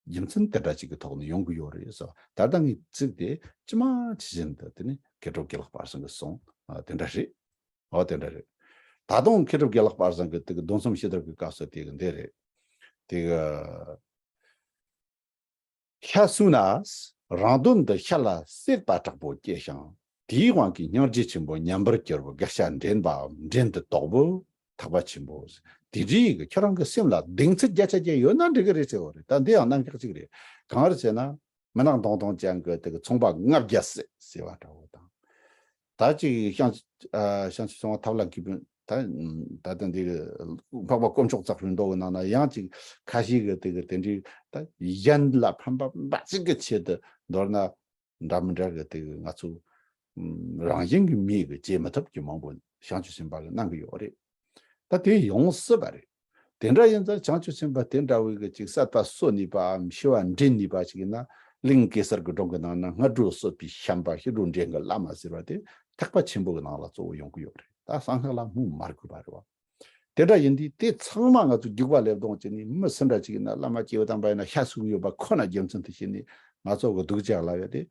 རྒྱུ་མཚན་དེ་འདྲ་ཅིག་གི་ཐོག་ནས་ཡོང་གི་ཡོད་རེད་ཟེར་བ། ད་ལྟ་ངས་ཚིག་དེ་ཇི་མ་ཇི་བཞིན་དུ་དེ་ནི་མཁས་གྲུབ་དགེ་ལེགས་དཔལ་བཟང་གིས་གསུངས། ཨ། དེ་འདྲ་རེད། ཨོ་དེ་འདྲ་རེད། ད་དུང་མཁས་གྲུབ་དགེ་ལེགས་དཔལ་བཟང་གིས་དེ་གི་འདོན་གསུམ་ཕྱི་དར་གི་སྐབས་སུ་དེ་གི་འདི་རེད། དེ་གི། ཤ་ཟོས་ན། རང་དོན་དུ་ཤ་ལ་སྲེད་པ་དྲག་པོ་སྐྱེས་ཤིང་། དེའི་དབང་གིས་སྙིང་རྗེ་ཆེན་པོ་ཉམས་པར་གྱུར་པའི་དགག་བྱ་འདྲེན་པའམ་འདྲེན་དུ་དོགས་པའི་ཐེག་པ་ཆེན་པོ། དེ་འདྲའི་གི་ཁྱོད་རང་གི་སེམས་ལ་གདེང་ཚོད་བརྒྱ་ཆ་བརྒྱ་ཡོད་ན་འགྲིག་གི་རེད་ཟེར་བ་རེད། ད་འདི་ཡང་རྣམ་གཞག་ཅིག་རེད། གང་རེད་ཟེར་ན། མི་ནག་མདོང་མདོང་ཅན་གི་དེ་གི་ཚོང་པ་ལྔ་བརྒྱ་བསད་ཟེར་བ་འདྲ་བོ་དང་། ད་ཅིག་བྱང་ཨ་བྱང་ཆུབ་སེམས་དཔའ་ཐབས་ལ་མཁས་པའི་ད་ད་ལྟ་འདི་གི་འཕགས་པ་དཀོན་མཆོག་བརྩེགས་པའི་མདོ་གི་ནང་ན་ཡང་ཅིག་ཁ་ཤས་ཀྱི་དེ་གི་དེ་འདྲའི་ད་གཞན་ལ་ཕན་པ་འབའ་ཞིག་གི་ཆེད་དུ། མདོར་ན་འདྲ་མི་འདྲ་གི་དེ་གི་ང་ཚོ་ཨམ་རང་བཞིན་གྱི་མི་གི་བྱེད་མི་ཐུབ་ཀྱི་མང་པོ་བྱང་ཆུབ་སེམས་དཔའ་གི་གནང་གི་ཡོད་རེད། ད་དེ་ཡོང་སྲིད་པ་རེད། དེ་འདྲ་ཡིན་ཙང་བྱང་ཆུབ་སེམས་དཔའ་དེ་འདྲ་བོའི་གི་ཅིག་བསད་པ་གསོད་ནུས་པའམ་ཤི་བ་འདྲེན་ནུས་པ་ཅིག་ཡིན་ན། གླིང་གེ་སར་གྱི་སྒྲུང་གི་ནང་ན་སྔ་དྲོ་གསོད་པའི་བྱམས་པ་ཕྱི་དྲོ་འདྲེན་གྱི་བླ་མ་ཟེར་བ་དེ་ཐེག་པ་ཆེན་པོ་གི་ནང་ལ་གཙོ་བོ་ཡོང་གི་ཡོད་རེད། ད་གསང་སྔགས་ལ་སྨོས་མ་དགོས་པ་རེད་བ། དེ་འདྲ་ཡིན་དུས་དེ་ཚང་མ་ང་ཚོ་རྒྱུག་པ་ལེབ་གདོང་བྱས་ནས་མི་སུ་འདྲ་ཅིག་ཡིན་ན་བླ་མ་སྐྱེས་བུ་དམ་པ་ཡིན་ན་ཤ་ཟོས་ཡོད་པ་ཁོ་ན་རྒྱུ་མཚན་དེ་བྱས་ནས་ང་ཚོ་གི་སྡུག་ཅག་ལབ་ཡ་དེ།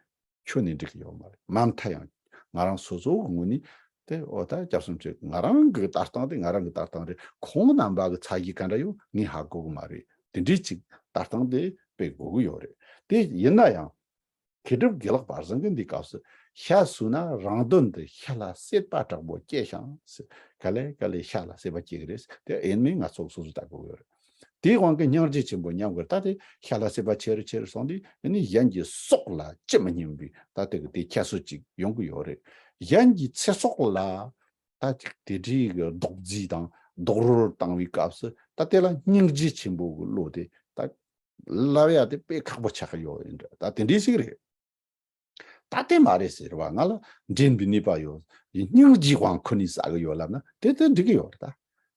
ཁྱོན་ནས་འགྲིག་གི་ཡོད་མ་རེད། མ་མཐའ་ཡང་ང་རང་སོ་སོ་གི་ངོས་ནས་དེ། འོ་ད་སྐྱབས་སུ་མཆི། ང་རང་གི་ལྟ་སྟངས་དེ་ང་རང་གི་ལྟ་སྟངས་རེད། ཁོང་རྣམ་པ་གི་ཚ་གྱང་ག་འདྲ་ཡོད་ངས་ཧ་གོ་གི་མ་རེད། དེ་འདྲའི་ཅིག་ལྟ་སྟངས་དེ་དཔེ་དགོས་ཀྱི་ཡོད་རེད། དེ་ཡིན་ན་ཡང་མཁས་གྲུབ་དགེ་ལེགས་དཔལ་བཟང་གིས་འདི་སྐབས་སུ་ ཤ་ཟོས་ན་རང་དོན་དུ་ཤ་ལ་སྲེད་པ་དྲག་པོ་སྐྱེ་ཞིང་ཟེར། ག་ལེ་ག་ལེ་ཤ་ལ་སྲེད་པ་སྐྱེ་གི་རེད་ཟེར། དེ་ཡིན་མིན་ང་ཚོ་སོ་སོ་ལྟ་དགོས་ཡོད་རེད། དེའི་དབང་གིས་སྙིང་རྗེ་ཆེན་པོ་ཉམས་དགོས། ད་དེ་ཤ་ལ་སྲེད་པ་ཆེ་རུ་ཆེ་རུ་སོང་དུས་ཨ་ནི་གཞན་གྱི་སྲོག་ལ་ཅི་མི་སྙམ་པའི་ད་དེ་གི་དེ་ཁྱད་གསོད་ཅིག་ཡོང་གི་ཡོད་རེད། གཞན་གྱི་ཚེ་སྲོག་ལ་ད་ཅིག་དེ་འདྲའི་གི་རྡོག་རྫིས་དང་རྡོག་རོལ་བཏང་བའི་སྐབས་སུ་ད་དེ་ལ་སྙིང་རྗེ་ཆེན་པོ་གི་བློ་དེ་ད་ལབ་ཡ་དེ་དཔེ་ཁག་པོ་ཆགས་ཀྱི་ཡོད་ཡིན་འདྲ། ད་དེ་འདྲའི་ཞིག་རེད། ད་དེ་མ་རེད་ཟེར་བ། ང་ལ་འདྲེན་པའི་ནུས་པ་ཡོད། སྙིང་རྗེའི་དབང་ཁོ་ནས་བསགས་ཀྱི་ཡོད་ལབ་ན་དེ་དེ་འགྲིག་གི་ཡོད་རེད།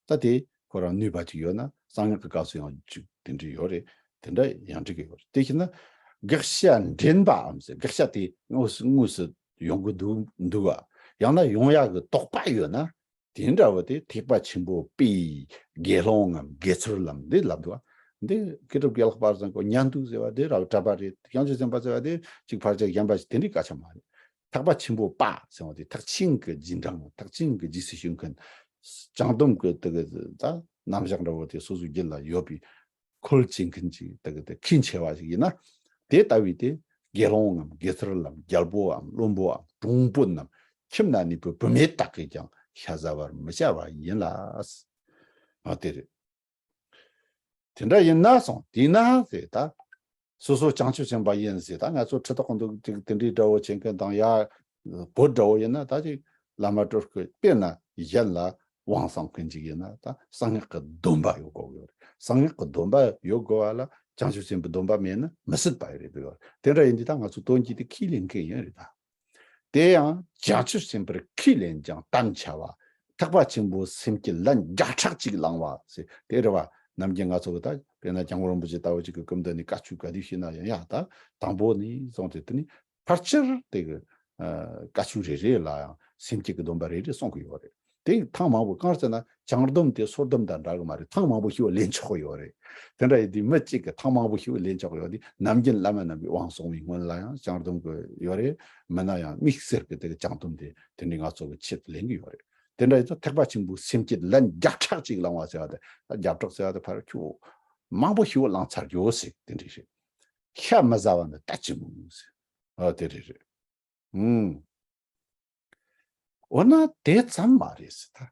ད་ད་དེ་ཁོ་རང་ནུས་པ་ཅིག་ཡོད་ན་གསང་སྔགས་ཀྱི་སྐབས་སུ་ཡང་ཅིག་དེ་འདྲ་ཡོད་རེད། དེ་འདྲ་ཡང་འགྲིག་གི་ཡོད་རེད། དེ་བཞིན་ན་དགག་བྱ་འདྲེན་པའམ་ཟེར། དགག་བྱ་དེ་དངོས་སུ་དངོས་སུ་ཡོང་གི་འདུག་འདུག་བ། ཡང་ན་ཡོང་ཡག་གི་དོགས་པ་ཡོད་ན། དེ་འདྲ་བ་དེ་ཐེག་པ་ཆེན་པོ་པའི་དགེ་སློང་ངམ་དགེ་ཚུལ་ལམ་འདི་ལབ་འདུག་བ། འདི་མཁས་གྲུབ་དགེ་ལེགས་དཔལ་བཟང་གི་ཉན་ཐོས་ཟེར་བ་དེ་རག་གྲྭ་པ་རེད། བྱང་ཆུབ་སེམས་དཔའ་ཟེར་བ་དེ་གཅིག་ཕར་ཆགས་གཞན་པ་ཞིག་དེ་འདྲའི་སྐད་ཆ་མ་རེད། ཐེག་པ་ཆེན་པོ་པ་ཟེར་བ་དེ་ཐེག་ཆེན་གྱི་རྗེས་འབྲང་། ཐེག་ཆེན་གྱི་རྗེས་སུ་བྱུང་མཁན། བྱང་སྡོམ་གྱི་དེ་གི་ད་རྣམ་གཞག་འདྲ་བོ་དེ་སོ་སོའི་རྒྱུད་ལ་ཡོད་པའི་ཁོལ་བྱེད་མཁན་ཅིག་དེ་གི་དེ་མཁས་ཆེ་བ་ཞིག་ཡིན་ན། དེ་ལྟ་བུའི་དེ་དགེ་སློང་ངམ་དགེ་ཚུལ་ལམ། རྒྱལ་པོའམ་བློན་པོའམ་གྲུང་པོ་རྣམས་ཁྱིམ་ན་གནས་པའི་བུད་མེད་དག་གིས་ཀྱང་ཤ་ཟ་བར་མི་བྱ་བ་ཡིན་ལ། ཨ་དེ་རེད། དེ་འདྲ་ཡིན་ན་སོང་དེས་ན་ཟེར། ད་སོ་སོ་བྱང་ཆུབ་སེམས་དཔའ་ཡིན་ཟེར། ད་ང་ཚོ་ཁྲི་ཐོག་འདུག་ཅིག་དེ་འདྲའི་དགྲ་བོ་བྱེད་མཁན་དང་ཡ་བོད་དགྲ་བོ་ཡིན་ན་ད་ཅིག་བླ་མ་སྤྲུལ་སྐུ་དཔེར་ན་གཞན་ལ་དབང་བསམ་མཁན་ཅིག་ཡིན་ན་ད་གསང་སྔགས་ཀྱི་སྡོམ་པ་ཡོད་དགོས་ཡོད་རེད། གསང་སྔགས་ཀྱི་སྡོམ་པ་ཡོད་དགོས་པ་ལ་བྱང་ཆུབ་སེམས་དཔའི་སྡོམ་པ་མེད་ན་མི་སྲིད་པ་རེད་འདུག་ཡོད་རེད། དེ་འདྲ་ཡིན་དུས་ད་ང་ཚོ་དོན་གྱིས་དེ་ཁས་ལེན་མཁན་ཡིན་རེད་ད། དེ་ཡང་བྱང་ཆུབ་སེམས་དཔར་ཁས་ལེན་ཀྱང་དམ་འཆའ་བ། ཐེག་པ་ཆེན་པོ་སེམས་བསྐྱེད་ལན་བརྒྱ་ཕྲག་གཅིག་བླང་བ་ཟེར་དེ་རེད་བ། ནམ་རྒྱུན་ང་ཚོ་གི་ད་དཔེར་ན་སྐྱབས་མགོན་རིན་པོ་ཆེ་ལྟ་བུ་ཅིག་གི་སྐུ་མདུན་ནས་བཀའ་ཆོས་ག་དུས་ཞུས་ན་ཡང་ཡ་ད་དང་པོ་ནས་བཟུང་སྟེ་དེ་ནི་ཕལ་ཆེར་དེ་གི་ཨ་བཀའ་ཆོས་རེ་རེ་ལ་ཡང་སེམས་བསྐྱེད་ཀྱི་སྡོམ་པ་རེ་རེ་གསུང་གི་ཡོད་རེད། དེ་ཐེངས་མང་པོ་གང་ཟེར་ན་བྱང་སྡོམ་དེ་སོར་སྡོམ་དང་འདྲ་གི་མ་རེད། ཐེངས་མང་པོ་ཞིག་ལེན་ཆོག་གི་ཡོད་རེད། དེ་འདྲ་ཡིན་དུས་མི་གཅིག་གིས་ཐེངས་མང་པོ་ཞིག་ལེན་ཆོག་གི་ཡོད་དུས་ནམ་རྒྱུན་བླ་མ་རྣམ་པའི་དབང་གསུང་བའི་སྔོན་ལ་ཡང་བྱང་སྡོམ་གི་ཡོད་རེད། མིན་ན་ཡང་དམིགས་བསལ་གྱི་དེ་གི་བྱང་སྡོམ་དེ་དེ་འདྲའི་ང་ཚོ་གི་ཆེད་དུ་ལེན་གི་ཡོད་རེད། དེ་འདྲ་ཡིན་ཙང་ཐེག་པ་ཆེན་པོའི་སེམས་བསྐྱེད་ལན་བརྒྱ་ཕྲག་གཅིག་བླང་བ་ཟེར་བ་དེ་བརྒྱ་ཕྲག་ཟེར་བ་དེ་ཕར་ཁྱོད་མང་པོ་ཞིག་བླང་ཚར་རྒྱུ་ཟེར་དེ་འདྲ་རེད། ཤ་མི་ཟ་བ་ནི་ལྟ་ཅི་སྨོས་ཟེར། ཨ་དེ་རེད་རེད། ཨུམ། འོ་ན་དེ་ཙམ་མ་རེད་ཟེར་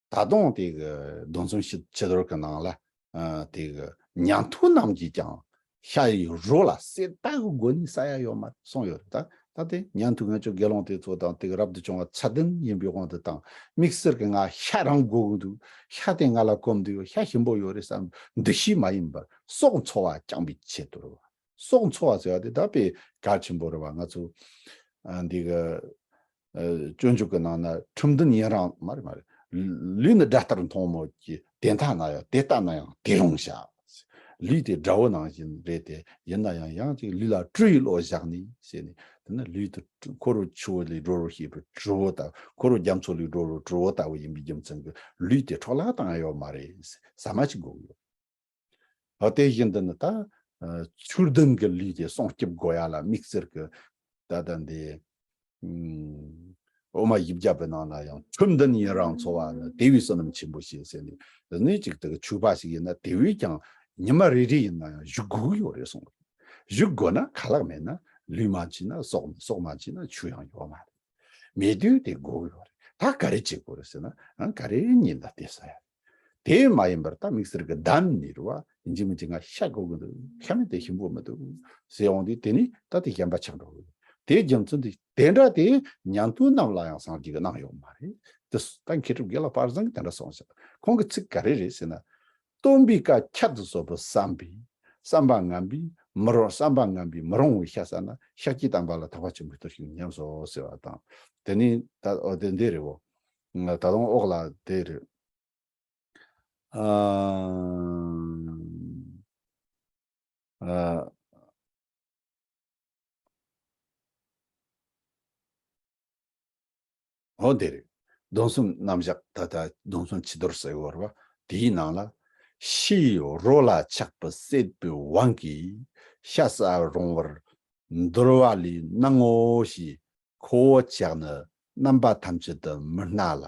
ད། ད་དུང་དེ་གི་སྡོམ་གསུམ་ཕྱི་ཕྱི་དོར་གི་ནང་ལ་ཨ་དེ་གི་ཉན་ཐོས་རྣམས་ཀྱིས་ཀྱང་ཤ་ཡི་རོ་ལ་སྲེད་པ་གི་སྒོ་ནས་ཟ་ཡ་ཡོད་མ་རེད་གསུངས་ཡོད་རེད་ད། ད་དེ་ཉན་ཐོས་ང་ཚོ་དགེ་སློང་དེ་ཚོ་དང་དེ་གི་རབ་ཏུ་བྱུང་བ་ཚད་ལྡན་ཡིན་པའི་དབང་དུ་བཏང་དམིགས་བསལ་གི་ང་ཤ་རང་དགོས་ཀྱི་འདུག་ཤ་དེ་ང་ལ་གོམས་འདུག་ཤ་ཞིམ་པོ་ཡོད་རེད་བསམ་འདུ་ཤེས་མ་ཡིན་པར་སྲོག་འཚོ་བ་བསྐྱངས་པའི་ཆེད་དུ་རེད་བ། སྲོག་འཚོ་བ་ཟེར་བ་དེ་ད་དཔེ་གལ་ཆེན་པོ་རེད་བ། ང་ཚོ་ཨ་འདི་གི་ཨ་སྤྱོད་འཇུག་གི་ནང་ན་ཁྲིམས་ལྡན་ཡུན་རིང་མ་རེད་མ་རེད། ལུས་ནི་དགྲ་ལྟར་མཐོང་མོད་ཀྱི། དེ་ལྟ་ན་ཡང་དེ་ལྟ་ན་ཡང་དེ་རུང་བྱ། ལུས་དེ་དགྲ་བོ་ནང་བཞིན་རེད་དེ་ཡིན་ན་ཡང་ཡང་ཅིག་ལུས་ལ་སྤྲུལ་བའི་བློ་བཞག་ནས་ཟེར་ནས། དེ་ནི་ལུས་དེ་འཁོར་བའི་ཆུ་བོ་ལས་སྒྲོལ་བར་བྱེད་པའི་གྲུ་བོ་ལྟ། འཁོར་བའི་རྒྱ་མཚོ་ལས་སྒྲོལ་བའི་གྲུ་བོ་ལྟ་བུ་ཡིན་པའི་རྒྱུ་མཚན་གྱིས་ལུས་དེ་འཕྲོ་བརླག་བཏང་ཡ་ཡོད་མ་རེད། ཟ་མ་ཅིག་དགོས་ཀྱི་ཡོད། འོ་དེ་བཞིན་དུ་ནི་ད་ཨ་ཆོས་ལྡན་གྱི་ལུས་དེ་སྲུང་སྐྱོབ་དགོས་ཡ་ལ་དམིགས་བསལ་གྱི་ད་ལྟ་འདི་ཨུམ་དབུ་མ་བཞི་བརྒྱ་པའི་ནང་ན་ཡང་ཁྲིམས་ལྡན་ཡུན་རིང་འཚོ་བ་ནི་དེ་བས་བསོད་ནམས་ཆེན་པོ་ཞེས་ཟེར་ནས། དེ་ནས་ཅིག་དེ་གི་ཆོས་པ་ཞིག་ཡིན་ན་དེ་བས་ཀྱང་ཉི་མ་རེ་རེ་ཡིན་ན་ཡང་བཞུགས་དགོས་ཀྱི་ཡོད་རེད་གསུངས། བཞུགས་དགོས་ན་ཁ་ལག་མེད་ན་ལུས་མ་བྱིན་ན་སྲོག་མེད། སྲོག་མ་བྱིན་ན་ཆོས་ཡང་ཡོད་མ་རེད། མེད་དུས་དེ་དགོས་ཀྱི་ཡོད་རེད། ད་ག་རེ་བྱེད་དགོས་རེད་ཟེར་ན་ཨང་ག་རེ་ཉིད་ལ་དེ་ཟ་ཡ་རེད། དེ་མ་ཡིན་པར་ད་དམིགས་བསལ་གྱི་བསྡད་ནས་རེད་བ། ཡིན་གཅིག་མིན་གཅིག་ང་ཤ་དགོས་ཀྱི་འདུག་ཤ་མེད་དེ་ཞིམ་པོ་མི་འདུག་ཟེར་འོང་དུས་དེ་ནི་ད་དེ་གཞན་པ་ཆགས་འགྲོ་གི་རེད། དེའི་རྒྱུ་མཚན་དེ་དེ་འདྲ་དེ་ཉན་ཐོས་རྣམས་ལ་ཡང་སངས་རྒྱས་ཀྱིས་གནང་ཡོད་མ་རེད། དེ་ད་མཁས་གྲུབ་དགེ་ལེགས་དཔལ་བཟང་གིས་དེ་འདྲ་གསུངས་ཤག་ཁོང་གི་ཚིག་ག་རེ་རེད་ཟེར་ན། སྟོན་པའི་བཀའ་ཁྱད་དུ་གསོད་པའི་བསམ་པས། བསམ་པ་ངན་པས་མི་རུང་། བསམ་པ་ངན་པས་མི་རུང་བའི་ཤ་ཟ་ན་ཤཱཀྱའི་བསྟན་པ་ལ་ཐེག་པ་ཆེན་པོའི་བརྟུལ་ཞུགས་ཉམས་སོ་ཟེར་བ་དང་། དེ་ནི་ད་འོ་དེ་འདི་རེད་བོ། ད་དུང་འོག་ལ་དེ་རེད། ཨ། ཨ། འོ་དེ་རེད། སྡོམ་གསུམ་རྣམ་གཞག་ད་ལྟ་སྡོམ་གསུམ་ཕྱི་དོར་ཟེར་བ་རེད་བ། དེའི་ནང་ལ། ཤི་ཡི་རོ་ལ་ཆགས་པའི་སྲེད་པའི་དབང་གིས་ཤ་ཟ་རུང་བར་འདོར་བ་ལས་སྣང་ངོ་ཞེས་ཁོ་བོ་ཅག་ནི་རྣམ་པ་ཐམས་ཅད་དུ་མི་སྣང་ལ།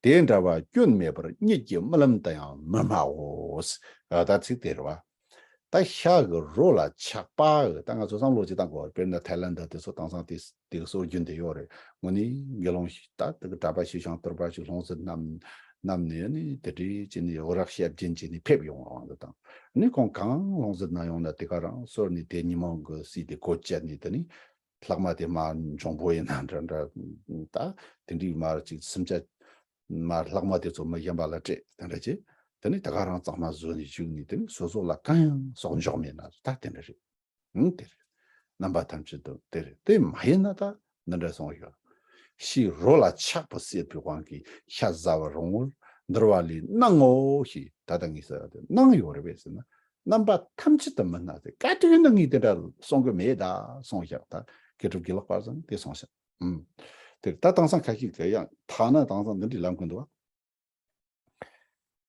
དེ་འདྲ་བ་སྐྱོན་མེད་པར་གཉིད་ཀྱི་རྨི་ལམ་དུ་ཡང་མི་སྨྲའོ། ད་ཚིག་དེ་རེད་བ། ད་ཤ་གི་རོ་ལ་ཆགས་པ་གི་ད་ང་ཚོ་བསམ་བློ་ཅིག་བཏང་དགོས། དཔེར་ན་ཐའི་ལན་ད་དེ་ཚོ་དེང་སང་དེ་དེ་གི་སྲོལ་རྒྱུན་དེ་ཡོད་རེད། དངོས་གནས་དགེ་སློང་ཞིག་ད་དེ་གི་གྲྭ་པ་ཞེ་ཞང་དོར་པ་ཞིག་ལྷུང་བཟེད་བསྣམས་བསྣམས་ནས་ནི་དེ་འདྲའི་ཅི་ནི་འོ་རག་ཤེས་རྒྱན་ཅི་ནི་ཕེབས་ཡོང་བ་དང་། ནི་ཁོང་གང་ལྷུང་བཟེད་ན་ཡོང་ན་དེ་ག་རང་གསོལ་ནི་དེ་ཉི་མ་གི་སྲིད་དེ་གོ་བཅད་ནི་དེ་ནི་ལྷག་མ་དེ་མ་འཇོང་པོ་ཡིན་ན་འདྲ་འདྲ། ད་དེ་འདྲའི་མ་ཅིག་སེམས་ཅན་མ་ལྷག་མ་དེ་ཚོ་མི་གཞན་པ་ལ་སྤྲད་དེ་འདྲ་བྱས། དེ་ནི་ད་ག་རང་གཙང་མ་བཟོས་ནས་བཞུགས་ནས་དེ་ནི་སོ་སོ་ལ་གང་ཡང་གསོག་འཇོག་མེད་ན་ད་དེ་འདྲ་རེད། ཨང་། དེ་རེད། རྣམ་པ་ཐམས་ཅད་དུ་དེ་རེད། དེ་མ་ཡིན་ན་ད་འདི་འདྲ་སོང་ཡོད། ཤི་རོ་ལ་ཆགས་པ་སྲེད་པའི་དབང་གིས་ཤ་ཟ་བར་རུང་བར་འདུལ་བ་ལས་སྣང་ངོ་ཞེས། ད་ལྟ་ངས་ཟེར་བ་དེ་སྣང་ཡོད་རེད་པས་ཟེར་ན། རྣམ་པ་ཐམས་ཅད་དུ་མི་སྣང་སྟེ། ག་དུས་ཡིན་ན་ངས་དེ་འདྲ་གསུང་གི་མེད་ད་གསུངས་བཞག་ད་མཁས་གྲུབ་དགེ་ལེགས་དཔལ་བཟང་དེ་གསུངས་བཞག་ཨུམ། དེ་ད་དེང་སང་ཁ་ཤས་ཀྱིས་ཡང་ཐ་ན་དེང་སང་འདི་འདྲའི་ལབ་གི་འདུག་བ།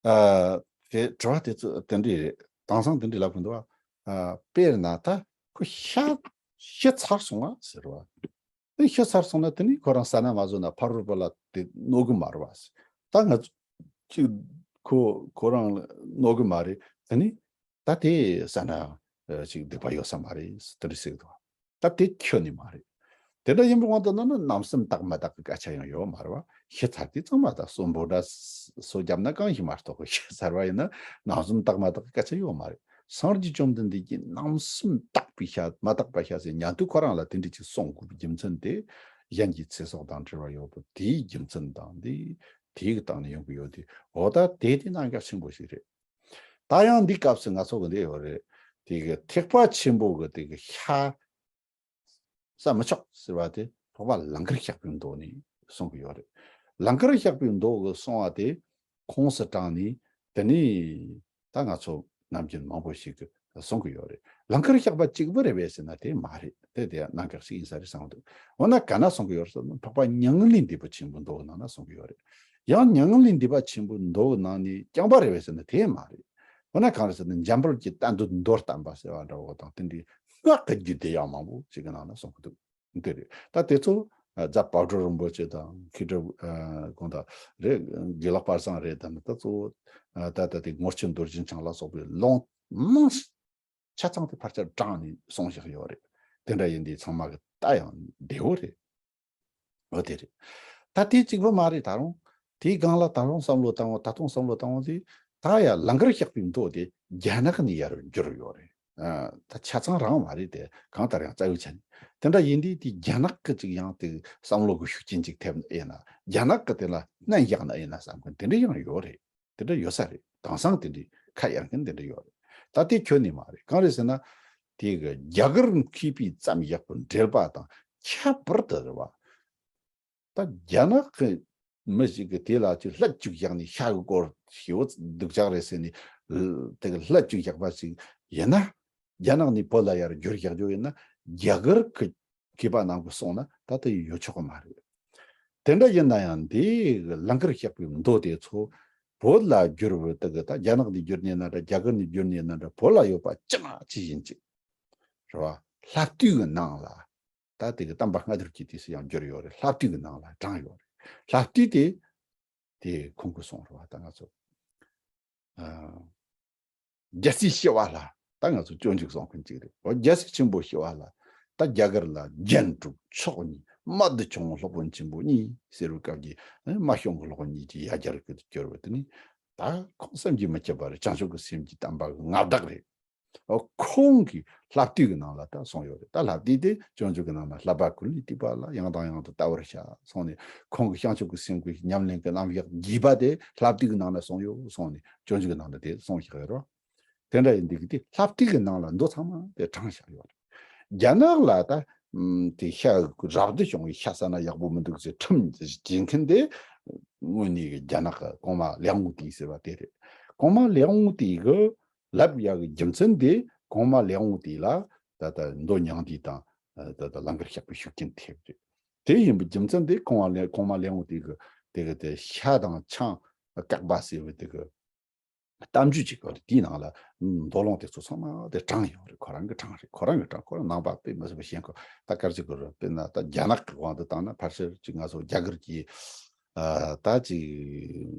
ཨ། དེ་དྲི་བ་དེ་ཚོ་དེ་འདྲ་རེད། དེང་སང་དེ་འདྲ་ལབ་གི་འདུག་བ། ཨ། དཔེར་ན་ད་ཁོ་ཤ་ཤི་ཚར་སོང་བ་ཟེར་བ། དེ་ཤི་ཚར་སོང་ན་དེ་ནི་ཁོ་རང་ཟ་ན་མ་ཟོས་ན་ཕ་རོལ་པོ་ལ་དེ་གནོད་གི་མ་རེད་བ་ཟེར། ད་ང་ཚོ་ཅིག་ཁོ་ཁོ་རང་ལ་གནོད་གི་མ་རེད། དེ་ནི་ད་དེ་ཟ་ན་ཨ་ཅིག་སྡིག་པ་ཡོད་ས་མ་རེད་ཟེར་དེ་འདྲ་ཟེར་གི་འདུག་བ། ད་དེ་ཁྱོན་ནས་མ་རེད། དེ་འདྲ་ཡིན་པའི་དབང་དུ་བཏང་ན་རྣམ་སེམས་དག་མ་དག་གི་སྐད་ཆ་ཡང་ཡོད་མ་རེད་བ། ཤི་ཚར་དུས་ཚང་མ་ད་གསོན་པོ་འདྲ་སོ་བརྒྱབ་ན་གང་ཞིག་མ་གཏོགས་ཤི་ཚར་བ་ཡིན་ན་རྣམ་སེམས་དག་མ་དག་གི་སྐད་ཆ་ཡོད་མ་རེད། སངས་རྒྱས་བཅོམ་ལྡན་འདས་ཀྱིས་རྣམ་སེམས་དག་པའི་ཤ་མ་དག་པ་ཤ་ཟེར་ཉན་དུས་ཁོ་རང་ལ་དེ་འདྲ་ཅིག་གསུང་དགོས་པའི་རྒྱུ་མཚན་དེ་གཞན་གྱི་ཚེ་སྲོག་དང་འབྲེལ་བ་ཡོད་པ་དེའི་རྒྱུ་མཚན་དང་དེ་དེའི་སྟེང་ནས་ཡོང་གི་ཡོད་དེ། འོ་ད་དེ་དེ་རྣམ་གཞག་ཆེན་པོ་ཞིག་རེད། ད་ཡང་འདི་སྐབས་སུ་ང་ཚོ་གི་འདི་ཡོད་རེད། དེ་གི་ཐེག་པ་ཆེན་པོ་གི་དེ་གི་ཤ་ཟ་མི་ཆོག་ཟེར་བ་དེ་འཕགས་པ་ལང་ཀར་གཤེགས་པའི་མདོ་ནས་གསུང་གི་ཡོད་རེད། ལང་ཀར་གཤེགས་པའི་མདོ་གི་གསུང་བ་དེ་ཁོངས་སུ་དྲངས་ནས་དེ་ནས་ད་ང་ཚོ་ནམ་རྒྱུན་མང་པོ་ཞིག་གིས་གསུང་གི་ཡོད་རེད། ལང་ཀར་གཤེགས་པ་གཅིག་པུ་རེད་པས་ཟེར་ན་དེ་མ་རེད། དེ་དེ་རྣམ་གཞག་ཞིག་ཡིན་ས་རེད་བསམ་འདུག་འོ་ན་ག་ན་གསུང་གི་ཡོད་རེད་ཟེར་ན་འཕགས་པ་མྱ་ངན་ལས་འདས་པའི་ཆེན་པོའི་མདོ་གི་ནང་ན་གསུང་གི་ཡོད་རེད། ཡང་མྱ་ངན་ལས་འདས་པ་ཆེན་པོའི་མདོ་གི་ནང་ནས་རྐྱང་པ་རེད་པས་ཟེར་ན་དེ་མ་རེད། འོ་ན་གང་རེད་ཟེར་ན་འཇམ་དཔལ་གྱི་བསྟན་དོན་མདོར་བསྟན་པ་ཟེར་བ་འདྲ་བོ་དང་དེ་འདྲའི་སྔགས་ཀྱི་རྒྱུད་སྡེ་ཡང་མང་པོ་ཞིག་གི་ནང་ན་གསུང་གི་འདུག་འདི་རེད། ད་དེ་ཚོ་རྫ་བག་གྲོ་རིན་པོ་ཆེ་དང་མཁས་གྲུབ་གང་དང་རེད། དགེ་ལེགས་དཔལ་བཟང་རེད། ད་ནི་ད་གཙོ་བོ་ད་ལྟ་དེ་ངོར་ཆེན་རྡོ་རྗེ་འཆང་ལ་སོགས་པའི་ལུང་མང་ཆ་ཚང་དེ་ཕལ་ཆེར་དྲངས་ནས་གསུངས་བཞག་ཡོད་རེད། དེ་འདྲ་ཡིན་དུས་ཚང་མ་གི་ལྟ་ཡང་བདེ་བོ་རེད། འོ་དེ་རེད། ད་དེ་གཅིག་པུ་མ་རེད། ད་རུང་དེའི་སྒང་ལ་ད་རུང་བསམ་བློ་བཏང་བ་ད་དུང་བསམ་བློ་བཏང་བ་དེ་ད་ཡང་ལང་ཀར་གཤེགས་པའི་མདོ་དེ་རྒྱ་ནག་ནས་ཡར་བསྒྱུར་ཡོད་རེད། ཨ། ད་ཆ་ཚང་རང་མ་རེད་དེ་གང་ལྟར་ཡང་རྩ་བའི་ཆ་ནས་དེ་འདྲ་ཡིན་དུས་དེ་རྒྱ་ནག་གི་ཅིག་ཡང་དེ་བསམ་བློ་གི་ཤུགས་རྐྱེན་ཅིག་ཐེབས་ན་ཡིན་ན་རྒྱ་ནག་གི་དེ་ལ་མནན་བཞག་ན་ཡིན་ན་བསམ་མཁན་དེ་འདྲ་ཡང་ཡོད་རེད། དེ་འདྲ་ཡོད་ས་རེད། དེང་སང་དེ་འདྲའི་ཁ་གཡར་མཁན་དེ་འདྲ་ཡོད་རེད། ད་དེ་ཁྱོན་ནས་མ་རེད། གང་རེད་ཟེར་ན། དེ་གི་རྒྱ་གར་མཁས་པའི་བརྩམས་བཞག་པའི་འགྲེལ་པ་དང་ཁྱད་པར་དུ་རེད་བ། ད་རྒྱ་ནག་གི་མི་ཞིག་གིས་དེ་ལ་ཅིག་ལྷད་བཅུག་བཞག་ནས་ཤ་གི་སྐོར་ཞེ་པོ་སྡུག་ཅག་རེད་ཟེར་ནས་དེ་གི་ལྷད་བཅུག་བཞག་པ་ཞིག་ཡིན་ན། རྒྱ་ནག་ནས་བོད་ལ་ཡར་བསྒྱུར་བཞག་རྒྱུ་ཡིན་ན་རྒྱ་གར་གི་མཁས་པ་རྣམས་ཀྱིས་གསུངས་ན་ད་ལྟ་ཡང་ཡོད་ཆོག་གི་མ་རེད། དེ་འདྲ་ཡིན་ན་ཡང་འདི་ལང་ཀར་གཤེགས་པའི་མདོ་དེ་ཚོ་བོད་ལ་བསྒྱུར་བའི་དེ་གི་ད་རྒྱ་ནག་ནས་བསྒྱུར་ནས་ན་འདྲ་རྒྱ་གར་ནས་བསྒྱུར་ནས་ན་འདྲ་བོད་ལ་ཡོད་པ་ཅི་མ་ཅི་ཡིན་ཅིག་རེད་བ། ལྷ་བཏུས་ཀྱི་ནང་ལ་ད་དེ་གི་བསྟན་པ་སྔ་དར་གྱི་དུས་སུ་ཡང་བསྒྱུར་ཡོད་རེད། ལྷ་བཏུས་ཀྱི་ནང་ལ་དྲངས་ཡོད་རེད། ལྷ་བཏུས་དེ་དེ་ཁོང་གིས་གསུངས་རེད་བ། ད་ང་ཚོ། ཨ། རྒྱལ་སྲས་ཞི་བ་ལྷ། ད་ང་ཚོ་སྤྱོད་འཇུག་གསུང་མཁན་གཅིག་རེད། འོ་རྒྱལ་སྲས་ཆེན་པོ་ཞི་བ་ལྷ། ད་རྒྱ་གར་ལ་རྒྱན་དྲུག་མཆོག་གཉིས་རྨད་དུ་བྱུང་བའི་སློབ་དཔོན་ཆེན་པོ་གཉིས་ཟེར་བའི་སྐབས་ཀྱི་རྨད་བྱུང་གི་སློབ་དཔོན་གཉིས་ཀྱི་ཡ་གྱལ་གྱི་སྐྱོར་བ་དེ་ནི། ད་ཁོང་བསམ་གྱིས་མི་ཁྱབ་པ་རེད། བྱང་ཆུབ་ཀྱི་སེམས་ཀྱི་བསྟན་པ་གི་མངའ་བདག་རེད། འོ་ཁོང་གིས་ལྷ་བཏུས་ཀྱི་ནང་ལ་ད་གསུངས་ཡོད་རེད། ད་ལྷ་བཏུས་དེ་སྤྱོད་འཇུག་གི་ནང་ན་བསླབ་པ་ཀུན་ལས་བཏུས་པ་ལ་ཡང་དང་ཡང་དུ་ལྟ་བར་བྱ་གསུངས་ནས་ཁོང་གི་བྱང་ཆུབ་ཀྱི་སེམས་ཀྱི་ཉམས་ལེན་གྱི་རྣམ་གཞག་རྒྱས་པ་དེ་ལྷ་བཏུས་ཀྱི་ནང་ན་གསུངས་ཡོད་གསུངས་ནས་སྤྱོད་འཇུག་གི་ནང་ན་དེ་གསུངས་བཞག་ཡོད་རེད། དེ་འདྲ་ཡིན་དུས་ཀྱི་དེ་ལྷ་བཏུས་ཀྱི་ནང་ལ་མདོ་ཚང་མ་དེ་དྲངས་བཞག་ཡོད་རེད། རྒྱ་ནག་ལ་ད་ཨམ་དེ་ཤ་རབ་ཏུ་བྱུང་བའི་ཤ་ཟ་ན་ཡག་པོ་མི་འདུག་ཟེར་ཁྲིམས་བྱེད་མཁན་དེ་དངོས་གནས་ཀྱི་རྒྱ་ནག་གི་གོང་མ་ལིའང་ཝུ་ཏི་ཟེར་བ་དེ་རེད། གོང་མ་ལིའང་ཝུ་ཏི་གི་ལབ་ཡག་གི་རྒྱུ་མཚན་དེ་གོང་མ་ལིའང་ཝུ་ཏི་ལ་ད་ལྟ་མདོ་མྱང་འདས་དང་ད་ལྟ་ལང་ཀར་གཤེགས་པའི་ཤུགས་རྐྱེན་ཐེབས་རེད། དེ་ཡིན་པའི་རྒྱུ་མཚན་དེ་གོང་མ་ལི་གོང་མ་ལིའང་ཝུ་ཏི་གི་དེ་གི་དེ་ཤ་དང་ཆང་བཀག་པ་ཟེར་བའི་དེ་གི་གཏམ་རྒྱུད་ཅིག་ཡོད་རེད། དེའི་ནང་ལ་མདོ་ལུང་དེ་ཚོ་ཚང་མ་དེ་དྲངས་ཡོད་རེད། ཁོ་རང་གིས་དྲངས་རེད། ཁོ་རང་གིས་དྲངས། ཁོ་རང་ནང་པ་དཔེ་མི་སྲིད་པ་ཞེན་ཁོ་ད་ག་རེ་ཟེར་དགོས་རེད། དཔེར་ན་ད་རྒྱ་ནག་གི་དབང་དུ་བཏང་ན་ཕལ་ཆེར་ཅིག་ང་ཚོ་རྒྱ་གར་གྱི་ཨ་ད་ཅིག་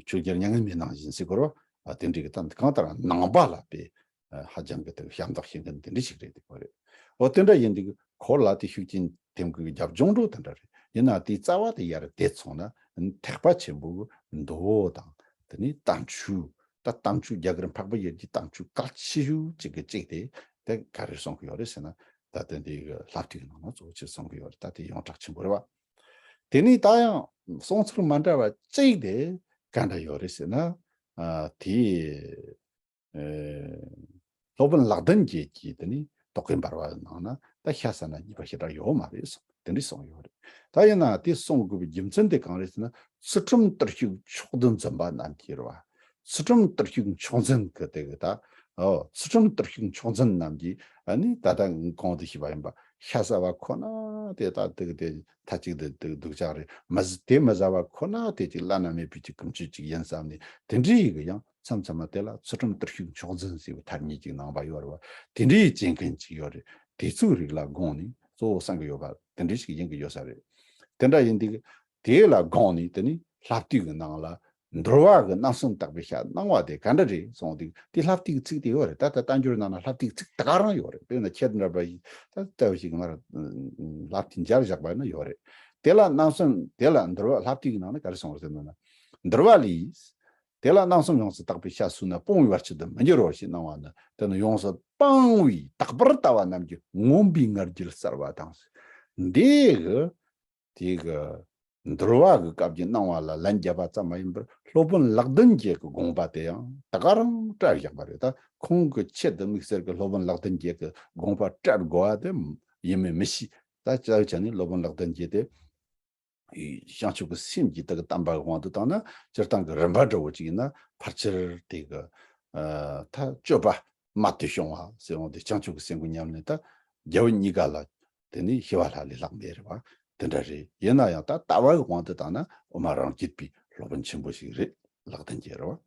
ཆོས་རྒྱལ་མྱ་ངན་མེད་ནང་བཞིན་ཟེར་དགོས་རེད་བ། ཨ་དེ་འདྲའི་གི་ད་གང་ལྟར་ནང་པ་ལ་དཔེ་ ཧ་ཅང་གི་དེ་ཞབས་འདེགས་ཞུ་མཁན་དེ་འདྲ་ཞིག་རེད། དེ་གོ་རེད། འོ་དེ་འདྲ་ཡིན་དུས་ཁོ་ལ་དེ་ཤུགས་རྐྱེན་ཐེབས་མཁན་གྱི་རྒྱབ་ལྗོངས་འགྲོ་དེ་འདྲ་རེད། ཡིན་ན་དེའི་རྩ་བ་དེ་ཡར་བསྡད་སོང་ན་ཐེག་པ་ཆེན་པོའི་མདོ་དང་དེ་ནས་དམ་ཆོས། ད་དམ་ཆོས་རྒྱ་གར་འཕགས་པ་ཡུལ་གྱི་དམ་ཆོས་གལ་ཆེ་ཤོས་གཅིག་གི་གཅིག་དེ་དེ་ག་རེ་གསུང་གི་ཡོད་རེད་ཟེར་ན། ད་ལྟ་འདི་གི་ལྷ་བཏུས་ནང་ན་གཙོ་བོ་ཆེ་གསུང་གི་ཡོད་རེད། ད་དེ་ཡོངས་གྲགས་ཆེན་པོ་རེད་བ། དེ་ནས་ད་ཡང་གསུང་ཚུལ་མ་འདྲ་བ་གཅིག་དེ་ག་འདྲ་ཡོད་རེད་ཟེར་ན། ཨ་དེ་ཨེ། སློབ་དཔོན་ལག་ལྡན་འགྱེད་ཀྱིས་དེ་ནི་རྟོག་གེ་འབར་བ་ནང་ན་ད་ཤ་ཟ་ན་ཉེས་པ་ཞེ་དྲག་ཡོད་མ་རེད་གསུངས། དེ་འདྲ་གསུངས་ཡོད་རེད། ད་ཡིན་ན་དེ་གསུང་དགོས་པའི་རྒྱུ་མཚན་དེ་གང་རེད་ཟེར་ན། ཚུལ་ཁྲིམས་གཏེར་ཤུགས་མཆོག་ཏུ་འཛིན་པ་རྣམས་ཀྱིས་རེད་བ། ཚུལ་ཁྲིམས་གཏེར་ཤུགས་མཆོག་འཛིན་གི་དེ་གི་ད། ཨོ་ཚུལ་ཁྲིམས་གཏེར་ཤུགས་མཆོག་འཛིན་རྣམས་ཀྱིས་ཨ་ནི་ད་ལྟ་གོང་དུ་ཞུས་པ་ཡིན་པ། ཤ་ཟ་བ་ཁོ་ན་དེ་ད་དེ་གི་དེ་མཐའ་གཅིག་ཏུ་དེ་སྡུག་ཅག་རེད། མི་ཟ་དེ་མི་ཟ་བ་ཁོ་ན་དེ་ཅིག་བླ་ན་མེད་པའི་ཅིག་ཀུན་སྤྱོད་ཅིག་ཡིན་བསམ་ནས་དེ་འདྲའི་ཡི་གི་ཡང་། མཚམས་མཚམས་མ་དེ་ལ་ཚུལ་ཁྲིམས་གཏེར་ཤུགས་མཆོག་འཛིན་ཟེར་བའི་ཐ་སྙད་ཅིག་གནང་བ་ཡོད་རེད་བ། དེ་འདྲའི་བྱེད་མཁན་ཅིག་ཡོད་རེད། དེ་ཚོའི་རིགས་ལ་དགོངས་ནས་གཙོ་བོ་གསུང་གི་ཡོད་པ་དེ་འདྲ་ཞིག་ཡིན་གི་ཡོད་ས་རེད། དེ་འདྲ་ཡིན་དུས་དེ་ལ་དགོངས་ནས་དེ་ནི་ལྷ་བཏུས་ཀྱི་ནང་ལ་འདུལ་བ་གི་རྣམ་གསུམ་དག་པའི་ཞལ་གནང་བ་དེ་ག་འདྲ་རེད་གསུངས་དུས། དེ་ལྷ་བཏུས་ཀྱི་ཚིག་དེ་ཡོད་རེད། ད་ལྟ་བསྟན་འགྱུར་ནང་ན་ལྷ་བཏུས་ཀྱི་ཚིག་ད་ག་རང་ཡོད་རེད། དཔེར་ན་ཁྱེད་འདྲ་བ་ཞིག་ད་ལྟ་བ་ཞིག་མར་ལྷ་བཏུས་མཇལ་བཞག་པ་ཡིན་ན་ཡོད་རེད། དེ་ལ་རྣམ་གསུམ་དེ་ལ་འདུལ་བ་ལྷ་བཏུས་ཀྱི་ནང་ན་ག་རེ་གསུངས་རེད་ཟེར་ན། འདུལ་བ་ལས། དེ་ལ་རྣམ་གསུམ་ཡོངས་སུ་དག་པའི་ཞལ་གསོལ་ན། སྤོང་བའི་བར་ཆད་དུ་མི་འགྱུར་རོ་ཞེས་གནང་བ་ནི། དེ་ནི་ཡོངས་སུ་སྤངས་པའི་དག་པར་ལྟ་བ་རྣམས་ཀྱི་མངོན་པའི་ང་རྒྱལ་གསལ་བ་དང་། འདི་གི་དེ་གི་འདུལ་བ་གི་སྐབས་ཀྱི་གནང་བ་ལ་ལན་བརྒྱབ་པ་ཙམ་མ་ཡིན་པར་སློབ་དཔོན་ལག་ལྡན་འགྱེད་ཀྱི་དགོངས་པ་དེ་ཡང་ད་ག་རང་བཀྲལ་བཞག་པ་རེད། ད་ཁོང་གི་ཆེད་དུ་དམིགས་བསལ་གྱི་སློབ་དཔོན་ལག་ལྡན་འགྱེད་ཀྱི་དགོངས་པ་བཀྲལ་དགོས་པ་དེ་ཡིན་མིན་མི་ཤེས། ད་ཅི་བྱས་ནས་སློབ་དཔོན་ལག་ལྡན་འགྱེད་དེ། བྱང་ཆུབ་ཀྱི་སེམས་ཀྱི་དེ་གི་བསྟན་པ་གི་དབང་དུ་བཏང་ན། སྤྱིར་བཏང་གི་རིམ་པ་འདྲ་བོ་ཅིག་ཡིན་ན་ཕལ་ཆེར་དེ་གི་ཨ་ད་སྤྱོད་པ་རྨད་དུ་བྱུང་བ་ཟེར་འོང་དེ། བྱང་ཆུབ་ཀྱི་སེམས་ཀྱི་ཉམས་ལེན་ད་རྒྱལ་བ་གཉིས་ཀ་ལ་དེ་ནི་ཤེས་པ་ལྷ་ལས་ལྷག་མེད་རེད་བ། དེ་འདྲ་རེད། ཡིན་ན་ཡང་ད་ལྟ་བ་གི་དབང་དུ་བཏང་ན་དབུ་མ་རང་རྒྱུད་པའི་སློབ་དཔོན་ཆེན་པོ་ཞིག་རེད། ལག་ལྡན་འགྱེད་རེད་བ།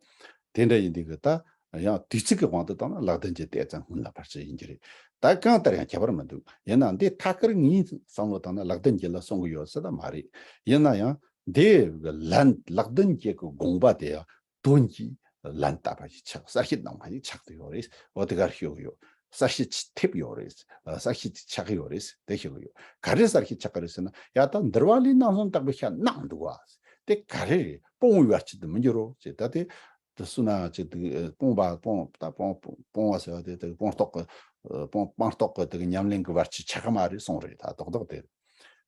དེ་འདྲ་ཡིན་དུས་ཀྱི་ད་ཡང་དུས་ཚིགས་ཀྱི་དབང་དུ་བཏང་ན་ལག་ལྡན་གྱི་ཏོག་ཙམ་སྔོན་ལ་ཕལ་ཆེར་ཡིན་གྱི་རེད། ད་གང་ལྟར་ཡང་ཁྱད་པར་མི་འདུག་ཡིན་ནའང་འདི་ཐད་ཀར་ངའི་བསམ་བློ་བཏང་ན་ལག་ལྡན་གྱི་ལ་གསུང་གི་ཡོད་ས་ད་མ་རེད། ཡིན་ན་ཡང་འདི་གི་ལན་ལག་ལྡན་གྱི་གི་དགོངས་པ་དེ་ཡང་དོན་གྱི་ལན་བཏབ་པ་ཞིག་ཆགས། གསལ་བཤད་གནང་བ་ཞིག་ཆགས་ཏེ་ཡོད་རེད། འོ་དེ་གར་ཤོད་གི་ཡོད། གསལ་བཤད་ཅིག་ཐེབས་ཡོད་རེད། གསལ་བཤད་ཅིག་ཆགས་ཀྱི་ཡོད་རེད། དེ་ཤོད་གི་ཡོད། ག་རེ་གསལ་བཤད་ཆགས་ཀྱི་རེད་ཟེར་ན། ཡ་ད་འདུལ་བ་ལས་རྣམ་གསུམ་དག་པའི་ཞལ་གནང་འདུག་བ། དེ་ག་རེ་རེད། སྤོང་བའི་བར་ཆད་དུ་མི་འགྱུར་རོ་ཅེས། ད་དེ་དུ་སུ་ན་ཅིག་དེ་སྤོང་བ་སྤོང་ད་སྤོང་སྤོང་བ་ཟེར་བ་དེ་དེ་སྤོང་རྟོགས་ཀྱི་སྤོང་སྤངས་རྟོགས་ཀྱི་དེ་ཉམས་ལེན་གྱི་བར་ཆད་ཆགས་ཀྱི་མ་རེད་གསུངས་རེད། ད་རྡོག་རྡོག་དེ་རེད།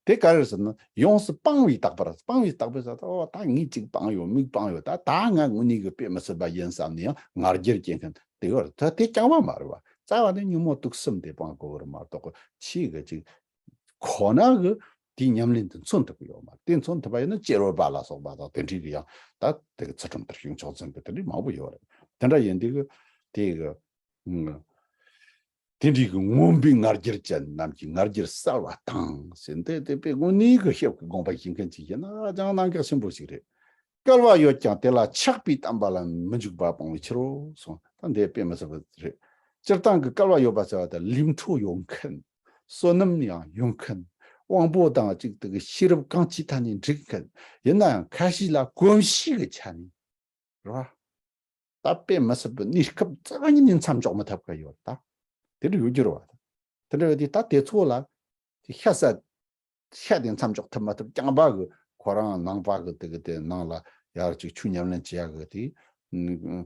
དེ་ག་རེ་ཟེར་ན་ཡོངས་སུ་སྤངས་པའི་དག་པར། སྤངས་པའི་དག་པར་ཟེར་ད་འོ་ད་ངས་ཅིག་སྤངས་ཡོད། མིག་སྤངས་ཡོད། ད་ད་ང་དངོས་གནས་ཀྱི་དཔེ་མི་སྲིད་པ་ཡིན་བསམ་ནས་ཡང་ང་རྒྱལ་སྐྱེ་མཁན་དེ་ཡོད་རེད། ད་དེ་རྐྱང་པ་མ་རེད་བ། རྩ་བ་ནས་ཉོན་མོངས་དུག་གསུམ་དེ་སྤང་དགོས་པ་རེད་མ་གཏོགས་ཆེས་གི་ཅིག་ཁོ་ན་གི་དེའི་ཉམས་ལེན་དུ་མཚོན་ཐུབ་ཀྱི་ཡོད་མ་རེད། དེ་མཚོན་ཐུབ་པ་ཡིན་ན་སྐྱེ་རོ་པ་ལ་སོགས་པ་དང་དེ་འདྲའི་གི་ཡང་ད་དེ་གི་ཚུལ་ཁྲིམས་གཏེར་ཤུགས་མཆོག་འཛིན་གི་དེ་འདྲའི་མང་པོ་ཡོད་རེད། དེ་འདྲ་ཡིན་དུས་གི་དེ་གི་ཨང་། དེ་འདྲའི་གི་མངོན་པའི་ང་རྒྱལ་ཅན་རྣམས་ཀྱི་ང་རྒྱལ་གསལ་བ་དང་ཟེར། འདི་དེ་དཔེ་དངོས་གནས་གི་ཞབས་ཀྱི་དགོངས་པ་བཞེས་མཁན་ཅིག་ཡིན་ན་ཅང་གནད་འགག་ཆེན་པོ་ཞིག་རེད། སྐལ་བ་ཡོད་ཀྱང་དེ་ལ་ཆགས་པའི་བསྟན་པ་ལ་མི་འཇུག་པ་སྤོང་བའི་ཕྱིར་རོ་གསུངས། ད་འདི་དཔེ་མི་སྲིད་པ་རེད། སྤྱིར་བཏང་གི་སྐལ་བ་ཡོད་པ་ཟེར་བ་དེ་ལུས་འཕྲོད་ཡོད་མཁན། བསོད་ནམས་ཡང་ཡོད་མཁན། དབང་པོ་དང་གཅིག་ཏུ་གི་ཤེས་རབ་གང་ཅིའི་ཐད་ནས་འགྲིག་མཁན། ཡིན་ན་ཡང་ཁ་ཤས་ལ་གོམས་གཤིས་ཀྱི་ཆ་ནས་རེད་བ། ད་དཔེ་མི་སྲིད་པའི་གནས་སྐབས་རྩ་བ་ཉིད་ནས་མཚམས་འཇོག་མི་ཐུབ་མཁན་ཡོད་རེད། ད་དེ་འདྲ་ཡོད་རྒྱུ་རེད་བ། དེ་འདྲ་ཡོད་དུས་ད་དེ་ཚོ་ལ་དེ་ཤ་ཟ། ཤ་དེ་མཚམས་འཇོག་ཐུབ་མ་ཐུབ་རྐྱང་པ་གི་ཁོ་རང་ནང་པ་གི་དེ་གི་དེ་ནང་ལ་ཡར་ཅིག་ཆོས་ཉམས་ལེན་བྱེད་ཡག་གི་དེ་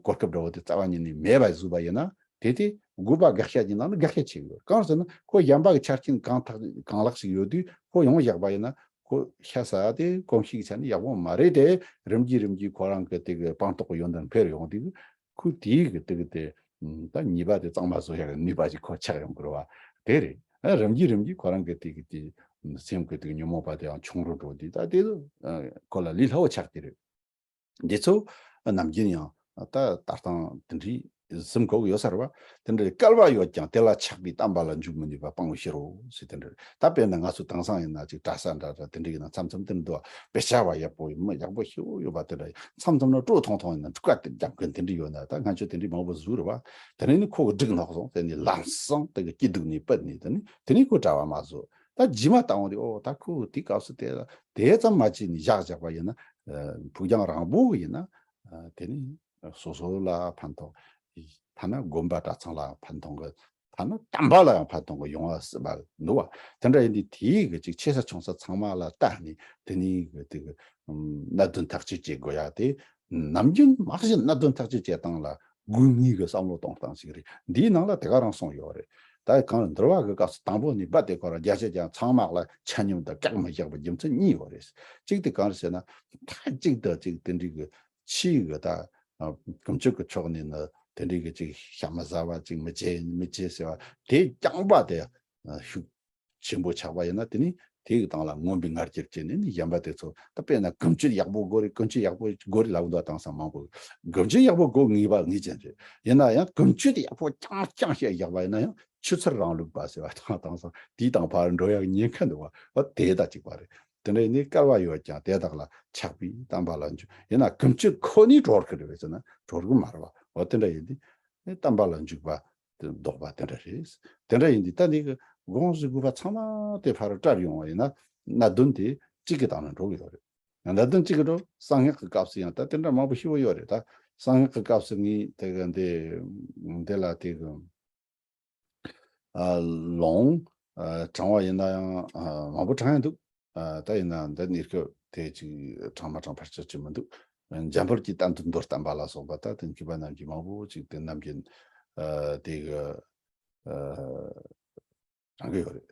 གོ་སྐབས་འདྲ་བོ་དེ་རྩ་བ་ཉིད་ནས་མེད་པ་བཟོས་པ་ཡིན་ན། དེ་དེ་དགོས་པ་དགག་བྱ་གྱི་ནང་ནས་དགག་བྱ་ཆེ་གི་ཡོད། གང་ཟེར་ན་ཁོ་གཞན་པ་གི་ཆ་རྐྱེན་གང་དག་གང་ལེགས་ཤིག་ཡོད་དུས་ཁོ་ཡོང་བཞག་པ་ཡིན་ན་ཁོ་ཤ་ཟ་དེ་གོམས་གཤིས་ཀྱི་ཆ་ནས་ཡག་པོ་མ་རེད་དེ། རིམ་གྱིས་རིམ་གྱིས་ཁོ་རང་གི་དེ་གི་སྤངས་རྟོགས་གི་ཡོན་ཏན་འཕེལ་ཡོང་དུས་ཁོ་དེའི་གི་དེ་གི་དེ་ད་ཉེས་པ་དེ་གཙང་མ་བཟོ་ཡག་གི་ནུས་པ་ཞིག་ཁོ་ཆགས་ཡོང་གི་རེད་བ། དེ་རེད། ཨ་རིམ་གྱིས་རིམ་གྱིས་ཁོ་རང་གི་དེ་གི་དེ་སེམས་ཀྱི་དེ་གི་ཉོན་མོངས་པ་དེ་ཡང་ཆུང་རུ་འགྲོ་དུས་ད་དེ་ཨ་ཁོ་ལ་ལས་སླ་བོ་ཆགས་ཀྱི་རེད། འདི་ཚོ་ནམ་རྒྱུན་ཡང་ད་ལྟ་སྟངས་དེ་འདྲའི་གཟིམ་གོ་གི་ཡོད་ས་རེད་བ། དེ་འདྲའི་སྐལ་བ་ཡོད་ཀྱང་དེ་ལ་ཆགས་པའི་བསྟན་པ་ལ་འཇུག་མི་ནུས་པ་སྤང་བའི་ཕྱིར་རོ་ཟེར། དེ་འདྲ་རེད། ད་དཔེར་ན་ང་ཚོ་དེང་སང་ཡིན་ན་ཅིག་གྲྭ་ས་འདྲ་འདྲ་དེ་འདྲ་ཡིན་ན་མཚམས་མཚམས་དེ་འདྲ་འདུག་བ། དཔེ་ཆ་བ་ཡག་པོ་ཡིན་མི་ཡག་པོ་ཞེ་པོ་ཡོད་པ་དེ་འདྲ་ཡིན། མཚམས་མཚམས་ན་སྤྲོ་ཐོང་ཐོང་ཡིན་ན་འཁྲུག་པ་དེ་རྒྱབ་མཁན་དེ་འདྲ་ཡོད་ན། ད་ང་ཚོ་དེ་འདྲ་མང་པོ་བཟོས་རེད་བ། དེ་ནས་ནི་ཁོ་གི་སྒྲིག་ནོག་སོང་། དེ་ནས་ལམ་སང་དེ་གི་སྐྱིད་སྡུག་ནས་ཕུད་ནས་དེ་ནས་དེ་ནས་ཁོ་གྲྭ་བ་མ་བཟོ། ད་རྗེས་མ་བཏང་བ་དེ་ཨོ་ད་ཁོ་དེ་སྐབས་སུ་དེ་དེ་ཙམ་མ་བྱས་ནས་བཞག་བཞག་པ་ཡིན་ན། ཕུགས་རྒྱང་རིང་པོ་གི་ཡིན་ན་དེ་ནི་སོ་སོ་ལ་ཕན་ཐོགས་ ཐ་ན་དགོན་པ་གྲྭ་ཚང་ལའང་ཕན་ཐོགས་གི། ཐ་ན་བསྟན་པ་ལ་ཡང་ཕན་ཐོགས་གི་ཡོང་བ་སྲིད་པ་འདུག་བ། དེ་འདྲ་ཡིན་དུས་དེའི་གི་ཅིག་ཆེ་ས་ཆུང་ས་ཚང་མ་ལ་བལྟས་ནས་དེ་ནས་གི་དེ་གི་གནད་དོན་ཐག་གཅོད་བྱེད་དགོས་ཡ་དེ་ནམ་རྒྱུན་མ་གཞི་གནད་དོན་ཐག་གཅོད་བྱེད་སྟངས་ལ་དགོས་ངེས་ཀྱི་བསམ་བློ་གཏོང་སྟངས་ཤིག་རེད། འདིའི་ནང་ལ་དེ་ག་རང་གསུངས་ཡོད་རེད། ད་གང་འདུལ་བ་གི་སྐབས་སུ་དང་པོ་ནས་རྦད་དེ་ཁོ་རང་རྒྱ་ཆེ་ཀྱང་ཚང་མ་ལ་ཆ་སྙོམས་དང་བཀག་མི་བཞག་པའི་རྒྱུ་མཚན་གཉིས་ཡོད་རེད། གཅིག་དེ་གང་རེད་ཟེར་ན། མཐའ་གཅིག་ཏུ་གཅིག་དེ་འདྲའི་གི་ཕྱིའི་གི་ད་ཀུན་སྤྱོད་ཀྱི་ཕྱོགས་ནས་ནི་དེ་འདྲའི་གི་ཅིག་ཤ་མི་ཟ་བ། ཅིག་མི་བྱེད་མི་བྱེད་ཟེར་བ་དེ་རྐྱང་པ་དེ་ཤུགས་ཆེན་པོ་ཆགས་པ་ཡིན་ན། དེ་ནི་དེ་གི་སྟེང་ལ་མངོན་པའི་ང་རྒྱལ་སྐྱེས་ནས་ནི་གཞན་པ་དེ་ཚོ། ད་དཔེར་ན་ཀུན་སྤྱོད་ཡག་པོ་དགོས་རེད། ཀུན་སྤྱོད་ཡག་པོ་དགོས་རེད་ལབ་འདུག་དེང་སང་མང་པོ་ཀུན་སྤྱོད་ཡག་པོ་དགོས་ངེས་པ་ངེས་ཅན་རེད། ཡིན་ན་ཡང་ཀུན་སྤྱོད་ཡག་པོ་རྐྱང་རྐྱང་བཤད་བཞག་པ་ཡིན་ན་ཡང་ཆུ་ཚོད་རིང་ལུགས་པ་ཟེར་བ་དང་། དེང་སང་དེའི་དང་ཕར་འགྲོ་ཡག་ཉེན་ཁ་འདུག་བ། འོ་དེ་དང་གཅིག་པ་རེད། དེ་འདྲ་ཡིན་དུས་སྐལ་བ་ཡོད་ཀྱང་དེ་དག་ལ་ཆགས་པས་བསྟན་པ་ལ་འཇུག་ཡིན་ན་ཀུན་སྤྱོད་ཁོ་ནས་གྲོལ་གི་རེད་པས་ཟེར་ན་གྲོལ་གི་མ་རེད་བ། འོ་དེ་འདྲ་ཡིན་དུས་བསྟན་པ་ལ་འཇུག་པ་དེ་ལྡོག་པ་དེ་འདྲ་རེད། དེ་འདྲ་ཡིན་དུས་ད་འདི་གི་དགོངས་ཟིག་དགོས་པ་ཚང་མ་དེ་ཕར་བཀྲལ་ཡོང་བ་ཡིན་ན་གནད་དོན་དེ་གཅིག་གི་སྟེང་ན་འགྲོ་གི་ཡོད་རེད། གནད་དོན་གཅིག་གི་འགྲོ། གསང་སྔགས་ཀྱི་སྐབས་སུ་ཡང་ད་དེ་འདྲ་མང་པོ་ཞིག་ཡོད་རེད། ད་གསང་སྔགས་ཀྱི་སྐབས་སུ་ངས་དེ་གི་འདི་འདི་ལ་དེ་གི་ཨ་ལུང་ཨ་དྲངས་པ་ཡིན་ན་ཡང་ཨ་མང་པོ་དྲངས་ཡ་འདུག་ཨ་ད་ཡིན་ན་འདི་གནས་སྐབས་དེ་ཅིག་དྲངས་མ་དྲངས་ཕལ་ཆེར་ཅིག་མི་འདུག་འཇམ་དཔལ་གྱི་བསྟན་དོན་མདོར་བསྟན་པ་ལ་སོགས་པ་ད་དེ་མཁས་པ་རྣམས་ཀྱིས་མང་པོ་ཅིག་དེ་རྣམས་ཀྱིས་ཨ་དེ་གི་ཨ་དྲངས་ཀྱི་ཡོད་རེད།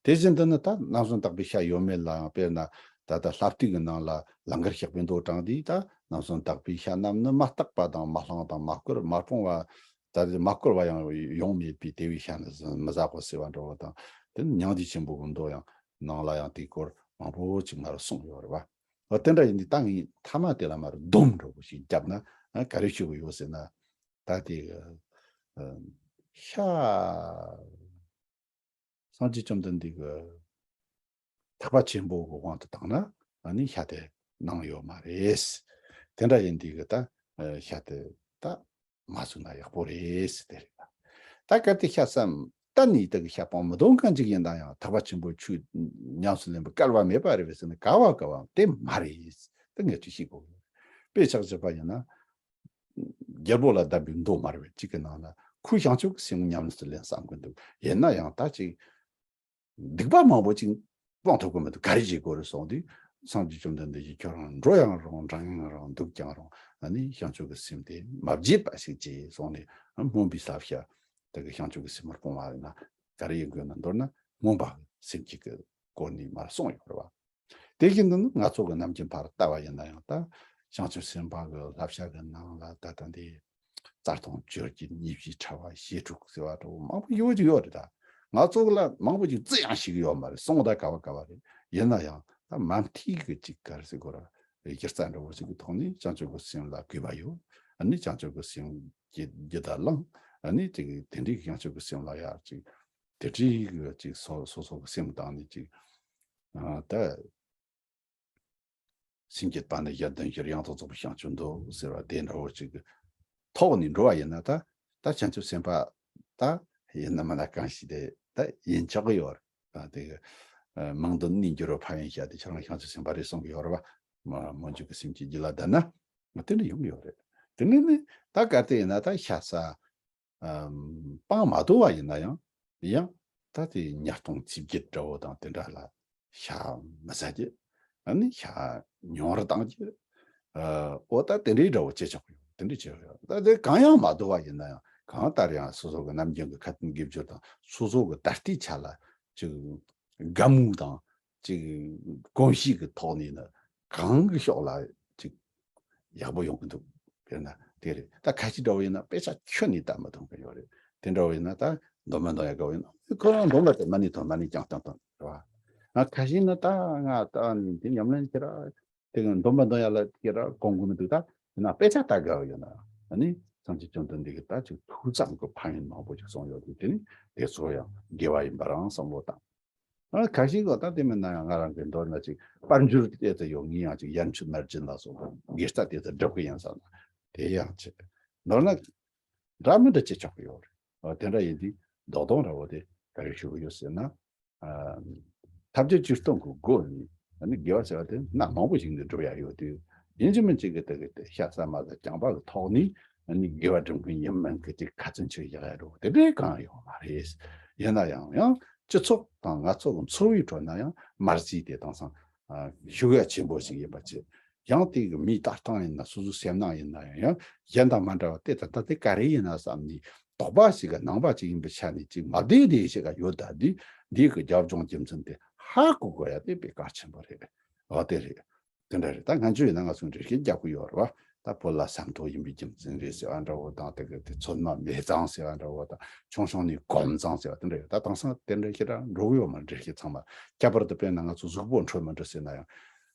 དེ་བཞིན་དུ་ནི་ད་རྣམ་གསུམ་དག་པའི་ཤ་ཡོད་མེད་ལའང་། དཔེར་ན་ད་ལྟ་ལྷ་བཏུས་ཀྱི་ནང་ལ་ལང་ཀར་གཤེགས་པའི་མདོ་དྲངས་དུས། ད་རྣམ་གསུམ་དག་པའི་ཤ་རྣམས་ནི། མ་བརྟགས་པ་དང་མ་བླངས་དང་མ་བསྐོར། མ་སྤངས་པ། ད་མ་བསྐོར་བ་ཡང་ཡོང་མེད་པས། དེ་བས་ཤ་ནི་མི་ཟ་གོ་ཟེར་བ་འདྲ་བོ་དང་། དེ་ནི་མྱང་འདས་ཆེན་པོ་གི་མདོ་ཡང་ནང་ལ་ཡང་དེའི་སྐོར་མང་པོ་ཅིག་མར་གསུངས་ཡོད་རེད་བ། འོ་དེ་འདྲ་ཡིན་དུས་ད་ངས་མཐའ་མ་དེ་ལ་མར་སྡོམ་འདྲ་བོ་ཞིག་བརྒྱབ་ན་ཨ་ག་རེ་ཞུ་གི་ཡོད་ཟེར་ན། ད་དེ་གི་ཨ་ཤ་སངས་རྒྱས་བཅོམ་ལྡན་འདས་ཀྱི་ཐེག་པ་ཆེན་པོ་གི་དབང་དུ་བཏང་ན་ཨ་ནི་ཤ་དེ་གནང་ཡོད་མ་རེད། དེ་འདྲ་ཡིན་དུས་ཀྱི་ད་ཤ་དེ་ད་མ་ཟོས་ན་ཡག་པོ་རེད་ཟེར་དེ་རེད། ད་གལ་ཏེ་ཤ་བསམ་གཏན་ནས་དེ་གི་ཤ་སྤང་མི་འདོད་མཁན་ཅིག་ཡིན་ན་ཡང་། ཐེག་པ་ཆེན་པོའི་ཆོས་ཉམས་སུ་ལེན་པའི་སྐལ་བ་མེད་པ་རེད་པས་ཟེར་ན་ག་བ་ག་བ་དེ་མ་རེད། དེ་ངས་ཅིག་ཤེས་དགོས། དཔེ་ཆ་བཞག་པ་ཡིན་ན། རྒྱལ་པོ་ལ་གདམས་པའི་མདོ་མ་རེད་པས། གཅིག་གི་ནང་ན་ཁོས་བྱང་ཆུབ་ཀྱི་སེམས་ཉམས་སུ་ལེན་བསམ་གྱི་འདུག་ཡིན་ན་ཡང་ད་ཅིག་སྡིག་པ་མང་པོ་ཅིག་སྤོང་ཐུབ་ཀྱི་མི་འདུག་ག་རེ་བྱེད་དགོས་རེད་གསུངས་དུས། སངས་རྒྱས་བཅོམ་ལྡན་འདས་ཀྱིས་ཁྱོད་རང་འགྲོ་ཡང་རུང་འབྲང་ཡང་རུང་འདུག་ཀྱང་རུང་ཨ་ནི་བྱང་ཆུབ་ཀྱི་སེམས་དེ་མ་བརྗེད་པ་ཞིག་བྱེད་གསུངས་ནས། སྨོན་པའི་བསླབ་བྱ་དེ་གི་བྱང་ཆུབ་ཀྱི་སེམས་སྤོང་བ་ཡིན་ན་ག་རེ་ཡིན་དགོས་ན། མདོར་ན་སྨོན་པ་སེམས་བསྐྱེད་ཀྱི་སྐོར་ནས་མར་གསུངས་ཡོད་རེད་བ། དེ་བཞིན་དུ་ནི་ང་ཚོ་གི་ནམ་རྒྱུན་ཕར་ལྟ་བ་ཡིན་ན་ཡང་། ད་བྱང་ཆུབ་སེམས་དཔའ་གི་བསླབ་བྱ་གི་ནང་ལ་ད་ལྟ་འདི་རྩ་ལྟུང་སྤྱོད་བགྱིད་ཉེས་བྱས་ཕྲ་བ་བྱིས་འཁྲུག་ཟེར་བ་འདྲ་བོ་མང་པོ་ཡོད་ཀྱི་ཡོད་རེད། ད་ང་ཚོ་ལ་མང་པོ་ཅིག་བརྩི་ཡང་ཤེས་ཀྱི་ཡོད་མ་རེད། གསུང་ད་ག་བ་ག་བ་རེད། ཡིན་ན་ཡང་ད་མ་མཐའི་གི་ཅིག་ག་རེ་ཟེར་དགོས་ར། གཞི་རྩ་འདྲ་བོ་ཞིག་གི་ཐོག་ནས་བྱང་ཆུབ་ཀྱི་སེམས་ལ་གུས་པ་ཡོད། ཨ་ནི་བྱང་ཆུབ་ཀྱི་སེམས་ཀྱི་རྒྱུད་ལ་བླངས། ཨ་ནི་ཅིག་དེ་འདྲའི་བྱང་ཆུབ་ཀྱི་སེམས་ལ་ཡར་ཅིག་དེ་འདྲའི་གི་ཅིག་སོ་སོ་སོ་གི་སེམས་བཏང་ནས་ཅིག་ཨ་ད་སེམས་བསྐྱེད་པ་ནི་གཞན་དོན་ཕྱིར། ཡང་དག་རྫོགས་པའི་བྱང་ཆུབ་འདོད་ཟེར་བ་དེ་འདྲ་བོ་ཅིག་གི་ཐོག་ནས་འགྲོ་བ་ཡིན་ན། ད་ད་བྱང་ཆུབ་སེམས་དཔའ་ད་ཡིན་ན་མིན་ན་གང་ཞིག་དེ་ད་ཡིན་ཆོག་གི་ཡོད་རེད། ད་དེ་གི་ཨ་མང་དུ་གནས་འགྱུར་བ་ཕན་ཡོན་བཤད་དེ་ཁྱེད་རང་བྱང་ཆུབ་སེམས་དཔའ་རེད་གསུང་གི་ཡོད་རེད་བ། མ་སྨོན་འཇུག་གི་སེམས་ཀྱིས་རྒྱུད་ལ་ལྡན་ན་དེ་འདྲ་ཡོང་གི་ཡོད་རེད། དེ་ནས་ནི་ད་གལ་ཏེ་ཡིན་ན་ད་ཤ་ཟ་ཨམ་སྤང་མ་ཐུབ་པ་ཡིན་ན་ཡང་། ཡང་ད་དེ་ཉ་སྟོང་རྩིབས་བརྒྱད་འདྲ་བོ་དང་དེ་འདྲ་ལ་ཤ་མི་ཟ་རྒྱུ། ཨ་ནི་ཤ་ཉུང་རུ་གཏང་རྒྱུ། ཨ་འོ་ད་དེ་འདྲའི་འདྲ་བོ་བྱེད་ཆོག་གི་ཡོད། དེ་འདྲ་བྱེད་ཆོག་གི་ཡོད། ད་དེ་གང་ཡང་མ་ཐུབ་པ་ཡིན་ན་ཡང་། གང་ལྟར་ཡང་སོ་སོ་གི་ནམ་རྒྱུན་གི་ཁ་ཏོན་དགེ་སྦྱོར་དང་སོ་སོ་གི་ད་ལྟའི་ཆ་ལ་ཅིག་དགའ་མོས་དང་ཅིག་གོམས་གཤིས་ཀྱི་ཐོག་ནས་ནི་གང་གི་ཕྱོགས་ལ་ཅིག་ཡག་པོ་ཡོང་གི་འདུག་དཔེར་ན་དེ་རེད། ད་ཁ་ཤས་འདྲ་བོ་ཡིན་ན་དཔེ་ཆ་ཁྱོན་ནས་ལྟ་མི་ཐུབ་མཁན་ཡོད་རེད། དེ་འདྲ་བོ་ཡིན་ན་ད་འདོན་མ་འདོན་ཡག་ག་བོ་ཡིན་ན། ཁོ་རང་འདོན་པ་དེ་མ་ཎི་ཐོག་མ་ཎི་རྐྱང་རྐྱང་བཏང་རེད་བ། ང་ཁ་ཤས་ནི་ད་ང་ད་ནི་དེ་ཉམས་ལེན་བྱེད་ར། དེ་གི་འདོན་པ་འདོན་ཡག་ལ་དེ་ར་གོམས་གི་མི་འདུག་ད་ཡིན་ན་དཔེ་ཆ་ལྟ་དགའ་བ་ཡོད་ན། ཨ་ནི་སངས་རྒྱས་བཅོམ་ལྡན་འདས་ཀྱིས་ད་ཅིག་ཐུགས་བསམ་གྱི་ཕན་ཡོན་མང་པོ་ཅིག་གསུངས་ཡོད་དུས། དེ་ནི་དེ་ཚོ་ཡང་དགེ་བ་ཡིན་པ་རང་བསམ་བློ་བཏང་། ཨ་ཁ་ཤས་ཀྱིས་ད་དེ་མིན་ན་ཡང་ང་རང་གི་མདོར་ན་ཅིག་དཔལ་འབྱོར་དེ་ཚོ་ཡོད། ངས་ཡང་ཅིག་ཡར་མཆོད་མར་སྦྱིན་ལ་སོགས་པ་དགེ་རྩ་དེ་ཚོ་སྒྲུབ་གི་ཡིན་བསམ་ན་དེ་ཡང་བྱེད། མདོར་ན་འདྲ་མི་འདྲ་བྱེད་ཆོག་གི་ཡོད་རེད། ཨ་དེ་འདྲ་ཡིན་དུས་རྡོག་རྡོག་འདྲ་བོ་དེ་ག་རེ་ཞུ་གི་ཡོད་ཟེར་ན། ཨ་ཐབས་བརྒྱ་ཇུས་སྟོང་གི་སྒོ་ནས་ཨ་ནི་དགེ་བ་ཟེར་བ་དེ་སྣ་མང་པོ་ཞིག་ནས་སྒྲུབ་ཡ་ཡོད་དུས། ཡིན་གཅིག་མིན་གཅིག་གི་དེ་གི་དེ་ཤ་ཟ་མ་ཟ་རྐྱང་པ་གི་ཐོག་ནས་ ནི་དགེ་བ་སྒྲུབ་མཁན་ཡིན་མིན་གྱི་ཅིག་ཁ་ཚོན་ཆུད་བཞག་ཡ་རོ་དེ་འདྲའི་གང་ཡོད་མ་རེད། ཡིན་ན་ཡང་ཡང་སྤྱི་ཚོགས་དང་ང་ཚོ་གི་འཚོ་བའི་ཁྲོད་ན་ཡང་མ་རྩིས་དེ་དེང་སང་ཤུགས་ཡ་ཆེན་པོ་ཞིག་ཡིན་པ་བྱས། ཡང་དེ་གི་མིའི་ལྟ་སྟངས་ཡིན་ན་སོ་སོའི་སེམས་ནང་ཡིན་ན་ཡང་ཡང་གཞན་དང་མ་འདྲ་བ་དེ་ད་ལྟ་དེ་ག་རེ་ཡིན་ན་བསམ་ནས་དོགས་པ་ཞིག་གི་ནང་པ་ཅིག་ཡིན་པའི་ཆ་ནས་ཅིག་མ་བདེ་བདེ་ཞིག་ག་ཡོད་ད་འདི་འདི་གི་རྒྱབ་ལྗོངས་རྒྱུ་མཚན་དེ་ཧ་གོ་དགོས་ཡ་དེ་དཔེ་གལ་ཆེན་པོ་རེད། འོ་དེ་རེད། དེ་འདྲ་རེད། ད་སྔ་ཆོས་ཡིན་ན་ང་ཚོ་འགྲེལ་བཤད་རྒྱག་གི་ཡོད་རེད་བ། ད་བོད་ལ་ས་མཐོ་ཡིན་པའི་རྒྱུ་མཚན་རེད་ཟེར་བ་འདྲ་བོ་དང་དེ་གི་དེ་ཚོད་མ་མེད་ཙང་ཟེར་བ་འདྲ་བོ་དང་ཆུང་ཆུང་ནས་གོམས་ཙང་ཟེར་བ་དེ་འདྲ་ཡོད། ད་དེང་སང་དེ་འདྲ་ཞིག་ར་འགྲོ་གི་ཡོད་མ་རེད། འགྲེལ་བཤད་ཚང་མ་ཁྱད་པར་དུ་དཔེར་ན་ང་ཚོ་གཟུགས་པོ་འཕྲོད་མི་འཕྲོད་ཟེར་ན་ཡང་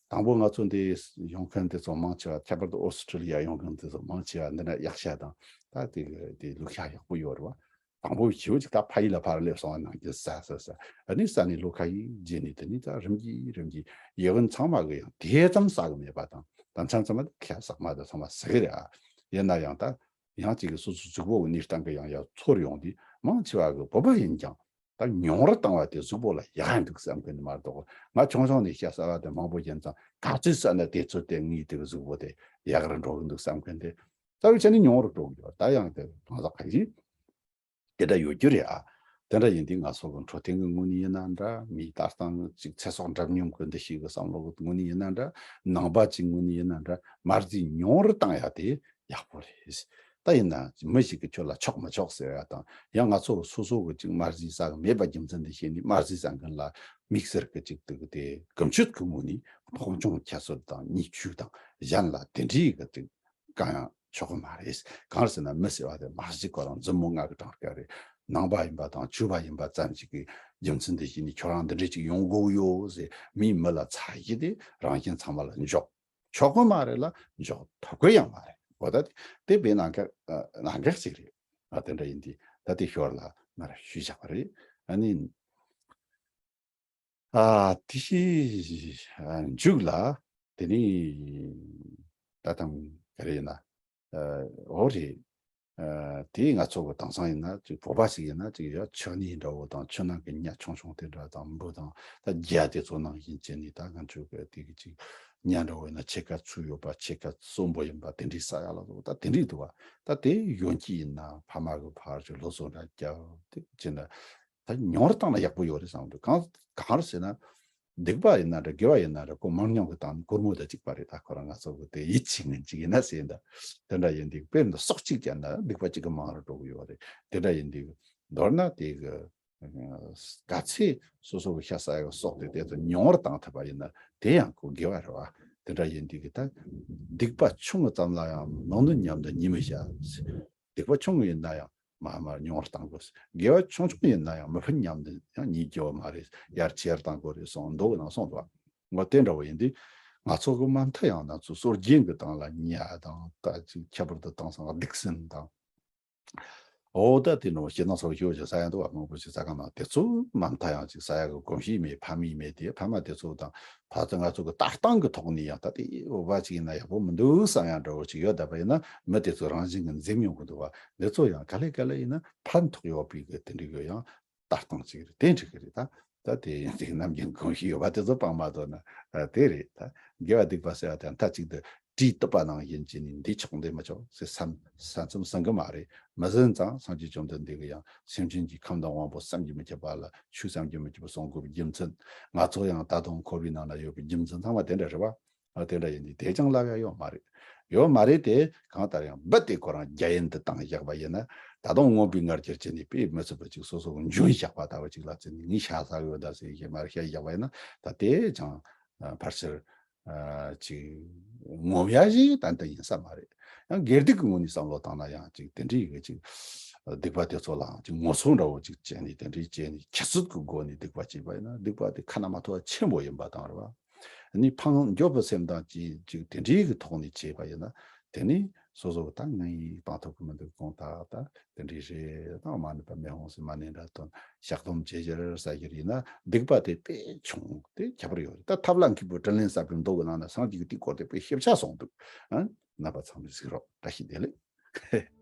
དང་པོ་ང་ཚོ་འདི་ཡོང་མཁན་དེ་ཚོ་མང་ཆེ་བ་ཁྱད་པར་དུ་ཨོ་སི་ཁྲི་ལི་ཡ་ཡོང་མཁན་དེ་ཚོ་མང་ཆེ་བ་འདི་འདྲ་གཡག་ཤ་དང་ད་དེ་གི་དེ་ལུག་ཤ་ཡག་པོ་ཡོད་རེད་བ། དང་པོ་ཞེ་པོ་ཅིག་ད་ཕ་ཡུལ་ལ་ཕར་སླེབས་སོང་བ་ནང་གི་ཟ་ཟ་ཟ། ཨ་ནི་ཟ་ནས་ལོ་ཁ་ཡིས་རྗེས་ནས་དེ་ནས་ད་རིམ་གྱིས་རིམ་གྱིས་ཡིད་དབང་ཚང་མ་གི་ཡང་དེ་ཙམ་ཟ་གི་མེད་པ་དང་ད་མཚམས་མཚམས་མ་ཁ་ཟག་མ་དང་ཚང་མ་ཟ་གི་རེད་ཨ། ཡིན་ན་ཡང་ད་ཡང་ཅིག་གི་སོ་སོ་གཟུགས་པོ་གི་གནས་སྟངས་ཀྱི་ཡང་ཡང་ཚོར་ཡོང་དུས་མང་ཆེ་བ་གི་བོད་པ་ཡིན་ཀྱང་ད་ཉུང་རུ་བཏང་བ་དེ་གཟུགས་པོ་ལ་ཡག་འདུག་བསམ་གི་ནི་མ་གཏོགས་ང་ཆུང་ཆུང་ནས་ཤ་ཟ་བ་དེ་མང་པོ་ཡིན་ཙང་ག་ཚོད་ཟ་ན་དེ་ཚོད་དེ་ངའི་དེ་གི་གཟུགས་པོ་དེ་ཡག་རུ་འགྲོ་གི་འདུག་བསམ་གི་འདི་རྩ་བའི་ཆ་ནས་ཉུང་རུ་འགྲོ་གི་ཡོད། ད་ཡང་དེ་གང་ཟག་གང་ཞིག་དེ་འདྲ་ཡོད་རྒྱུ་རེད་ཨ། དེ་འདྲ་ཡིན་དུས་ང་ཚོ་གི་འཕྲོད་བསྟེན་གི་ངོས་ནས་ཡིན་ན་འདྲ། མིའི་ལྟ་སྟངས་ཅིག་ཚེ་སྲོག་འདྲ་མཉམ་གི་འདུ་ཤེས་གི་བསམ་བློ་གི་ངོས་ནས་ཡིན་ན་འདྲ། ནང་པ་ཅིག་ངོས་ནས་ཡིན་ན་འདྲ། མ་རྩིས་ཉུང་རུ་བཏང་ཡ་དེ་ཡག་པོ་རེད། ད་ཡིན་ན་མི་ཞིག་གིས་ཁྱོད་ལ་ཆོག་མི་ཆོག་ཟེར་ཡ་དང་ཡང་ང་ཚོ་སོ་སོ་གི་ཅིག་མ་རྩིས་ཟ་གི་མེད་པ་རྒྱུ་མཚན་དེ་བཤད་ནས་མ་རྩིས་ཟ་མཁན་ལ་དམིགས་བསལ་གི་ཅིག་དེ་གི་དེ་ཀུན་སྤྱོད་གི་ངོས་ནས་མཐོང་ཆུང་ཁྱད་གསོད་དང་གཉིད་ཆུག་དང་གཞན་ལ་དེ་འདྲའི་གི་ཅིག་གང་ཡང་ཆོག་གི་མ་རེད། གང་རེད་ཟེར་ན་མི་ཟེར་བ་དེ་མ་གཞི་ཁོ་རང་མཛུབ་མོ་ལྔ་གི་གྲངས་ཀ་རེད། ནང་པ་ཡིན་པ་དང་ཆོས་པ་ཡིན་པ་ཙམ་ཞིག་གི་རྒྱུ་མཚན་དེ་བཞིན་ནི་ཁྱོད་རང་འདི་འདྲས་ཅིག་ཡོང་དགོས་ཡོད་ཟེར་མིས་མི་ལ་ཚ་གཞི་དེ་རང་བཞིན་ཚང་མ་ལ་འཇོག་ཆོག་གི་མ་རེད་ལ་འཇོག་ཐུབ་གི་ཡང་མ་རེད། འོ་ད་དེ་དཔེ་གནད་འགག་གནད་འགག་ཅིག་རེད། ཨ་དེ་འདྲ་ཡིན་དུས་ད་དེ་ཞོར་ལ་ང་ར་ཞུས་བཞག་པ་རེད། ཨ་ནི། ཨ་དེ་བཞིན་མཇུག་ལ་དེ་ནི་ད་དང་ག་རེ་ཡིན་ན་ཨ་འོ་རེད། ཨ་དེ་ང་ཚོ་གི་དེང་སང་ཡིན་ན་ཅིག་བོད་པ་ཞིག་ཡིན་ན་ཅིག་ཡ་ཆུ་ནི་འདྲ་བོ་དང་ཆུ་ནང་གི་ཉ་ཆུང་ཆུང་དེ་འདྲ་དང་འབུ་དང་ད་རྒྱ་དེ་ཚོ་ནང་བཞིན་བྱས་ནས་ད་ང་ཚོ་གི་དེ་གི་ཅིག་ཉ་འདྲ་བོ་ཡིན་ན་ཕྱེད་ཀ་ཚུལ་ཡོད་པ་ཕྱེད་ཀ་གསོན་པོ་ཡིན་པ་དེ་འདྲའི་ས་ཡ་ལ་སོགས་ད་དེ་འདྲའི་འདུག་བ། ད་དེ་ཡོན་གྱི་ཡིན་ན་ཕ་མ་གི་ཕར་ཅིག་སློབ་གསོ་འདྲ་རྒྱབ་དེ་བྱས་ན། ད་ཉུང་རུ་བཏང་ན་ཡག་པོ་ཡོད་རེད་བསམ་འདུག་གང་གང་རེད་ཟེར་ན། སྡིག་པ་ཡིན་ན་འདྲ་དགེ་བ་ཡིན་ན་འདྲ་ཁོ་མང་ཉུང་གི་སྟེང་ནས་སྒོར་མོ་དང་གཅིག་པ་རེད། ད་ཁོ་རང་ང་ཚོ་གི་དེ་ཡིད་ཆེས་ངན་གཅིག་ཡིན་ན་ཟེར་ཡིན་ད། དེ་འདྲ་ཡིན་དུས་དཔེར་ན་སྲོག་གཅིག་བཅད་ན་སྡིག་པ་གཅིག་གི་མང་རུ་འགྲོ་གི་ཡོད་རེད། དེ་འདྲ་ཡིན་དུས་མདོར་ན་དེ་གི་ག་ཚད་སོ་སོ་གི་ཤ་ཟ་ཡག་སྲོག་དེ་དེ་ཚོ་ཉུང་བར་བཏང་ཐུབ་པ་ཡིན་ན་དེ་ཡང་ཁོ་དགེ་བ་རེད་བ། དེ་འདྲ་ཡིན་དུས་གི་ད་སྡིག་པ་ཆུང་ངུ་ཙམ་ལ་ཡང་མི་ནུས་སྙམ་དུ་ཉིད་མི་བྱ། སྡིག་པ་ཆུང་ངུ་ཡིན་ན་ཡང་མར་མར་ཉུང་བར་བཏང་དགོས། དགེ་བ་ཆུང་ཆུང་ཡིན་ན་ཡང་མི་ཕན་སྙམ་དུ་ཡང་ཉིད་སྐྱོ་བ་མ་རེད། ཡར་ཆེར་བཏང་དགོས་རེད་གསུངས་མདོ་གི་ནང་གསུངས་འདུག་བ། འོ་དེ་འདྲ་བོ་ཡིན་དུས་ང་ཚོ་གི་མ་མཐའ་ཡང་ན་ཚོ་སྲོལ་རྒྱུན་གྱི་སྟེང་ལ་ཉ་དང་ད་ཅིག་ཁྱད་པར་དུ་དེང་སང་སྡིག་སྲིན་དང་། འོ་ད་དེ་ནོ་ཞེ་སྡང་ཚོར་ཤོད་ཅིག་ས་ཡ་འདུག་བ། མང་པོ་ཞིག་ས་ཁ་ན་དེ་ཚོ་མ་མཐའ་ཡང་ཅིག་ས་ཡ་གི་གོམས་གཤིས་མེད་ཕ་མེས་མེད་དེ་ཕ་མ་དེ་ཚོ་དང་ཕ་ཚོ་ང་ཚོ་གི་ལྟ་སྟངས་ཀྱི་ཐོག་ནས་ཡང་ད་དེ་འོ་བ་ཅིག་ཡིན་ན་ཡག་པོ་མི་འདུག་བསམ་ཡང་འདྲ་བོ་ཅིག་ཡོད་ད་པ་ཡིན་ན་མི་དེ་ཚོ་རང་བཞིན་གྱི་འཛེམ་ཡོང་གི་འདུག་བ། འདི་ཚོ་ཡང་ག་ལེ་ག་ལེ་ཡིན་ན་ཕན་ཐོགས་ཡོད་པའི་གི་དེ་འདྲ་གི་ཡང་ལྟ་སྟངས་ཅིག་རེད། དེ་འགྲིག་གི་རེད་ད། ད་དེ་ཡིན་ཅིག་ནམ་རྒྱུན་གོམས་གཤིས་ཡོད་པ་དེ་ཚོ་སྤང་མ་ཐུབ་ན་ཨ་དེ་རེད་ད། དགེ་བ་སྡིག་པ་ཟེར་བ་དེ་མཐའ་གཅིག་ཏུ་དྲིས་གཏུབ་པ་ནང་བཞིན་བྱས་ནས་འདི་ཆོག་འདི་མི་ཆོག་ཟེར་བསམ་ས་མཚམས་བསམ་གི་མ་རེད། མི་ཟིན་ཙང་སངས་རྒྱས་བཅོམ་ལྡན་འདས་ཀྱིས་ཡང་སེམས་ཅན་གྱི་ཁམས་དང་དབང་པོ་བསམ་གྱིས་མི་ཁྱབ་པ་ལ་ཆོས་བསམ་གྱིས་མི་ཁྱབ་པ་གསུང་དགོས་པའི་རྒྱུ་མཚན། ང་ཚོ་ཡང་ད་དུང་འཁོར་བའི་ནང་ན་ཡོད་པའི་རྒྱུ་མཚན་ཚང་མ་དེ་འདྲ་རེད་བ། ཨ་དེ་འདྲ་ཡིན་དུས་དེ་ཅང་ལབ་ཡ་ཡོད་མ་རེད། ཡོད་མ་རེད་དེ་གང་ལྟར་ཡང་འབུ་དེ་ཁོ་རང་རྒྱ་ཡན་དུ་བཏང་བཞག་པ་ཡིན་ན་ད་དུང་རྔོན་པའི་ངར་འཁྱེར་བྱས་ནས་དཔེ་མི་སྲིད་པ་ཅིག་སོ་སོ་འཇོན་བཞག་པ་ལྟ་བུ་ཅིག་ལ་བརྩིས་ནས་ངས་ཤ་ཟ་གི་ཡོད་ད་ཟེར་ཞེས་མར་བཤད་བཞག་པ་ཡིན་ན་ད་དེ་ཅང་ཕལ་ཆེར་ཅིག་ངོམ་ཡ་ཞིག་ཏན་ཏན་ཡིན་ས་མ་རེད། ཡང་དགེ་སྡིག་གི་ངོས་ནས་བསམ་བློ་བཏང་ན་ཡང་ཅིག་དེ་འདྲའི་གི་ཅིག་སྡིག་པ་དེ་ཚོ་ལའང་ཅིག་ངོ་སོ་འདྲ་བོ་ཅིག་བྱས་ནས་དེ་འདྲའི་བྱས་ནས་ཁྱད་གསོད་ཀྱི་སྒོ་ནས་སྡིག་པ་བྱས་པ་ཡིན་ན་སྡིག་པ་དེ་ཁ་ན་མ་ཐོ་བ་ཆེན་པོ་ཡིན་པ་དང་རེད་བ། ནི་ཕངས་འགྱོད་པའི་སེམས་དང་ཅིག་ཅིག་དེ་འདྲའི་གི་ཐོག་ནས་བྱས་པ་ཡིན་ན་དེ་ནི་སོ་སོ་གི་ད་ངན་ཡིག་སྤང་ཐུབ་ཀྱི་མི་འདུག་གོང་ད་ད་དེ་འདྲའི་རེད། ད་མ་ཎི་པ་མེ་ཧོང་སི་མ་ཎི་འདྲ་དོན་བཤགས་སྡོམ་བྱེད་ཕྱིར་ཟ་རྒྱུ་ཡིན་ན་སྡིག་པ་དེ་དཔེ་ཆུང་དེ་ཁྱད་པར་ཡོད་རེད། ད་ཐབས་ལ་མཁས་པའི་དྲིན་ལན་གསབ་པའི་མདོ་གི་ནང་ན་སངས་རྒྱས་ཀྱི་དེའི་སྐོར་དེ་དཔེ་ཞིབ་ཆ་གསུངས་འདུག་ཨ་རྣམ་པ་ཚང་མས་གཟིགས་རོགས། བཀྲ་ཤིས་བདེ་ལེགས།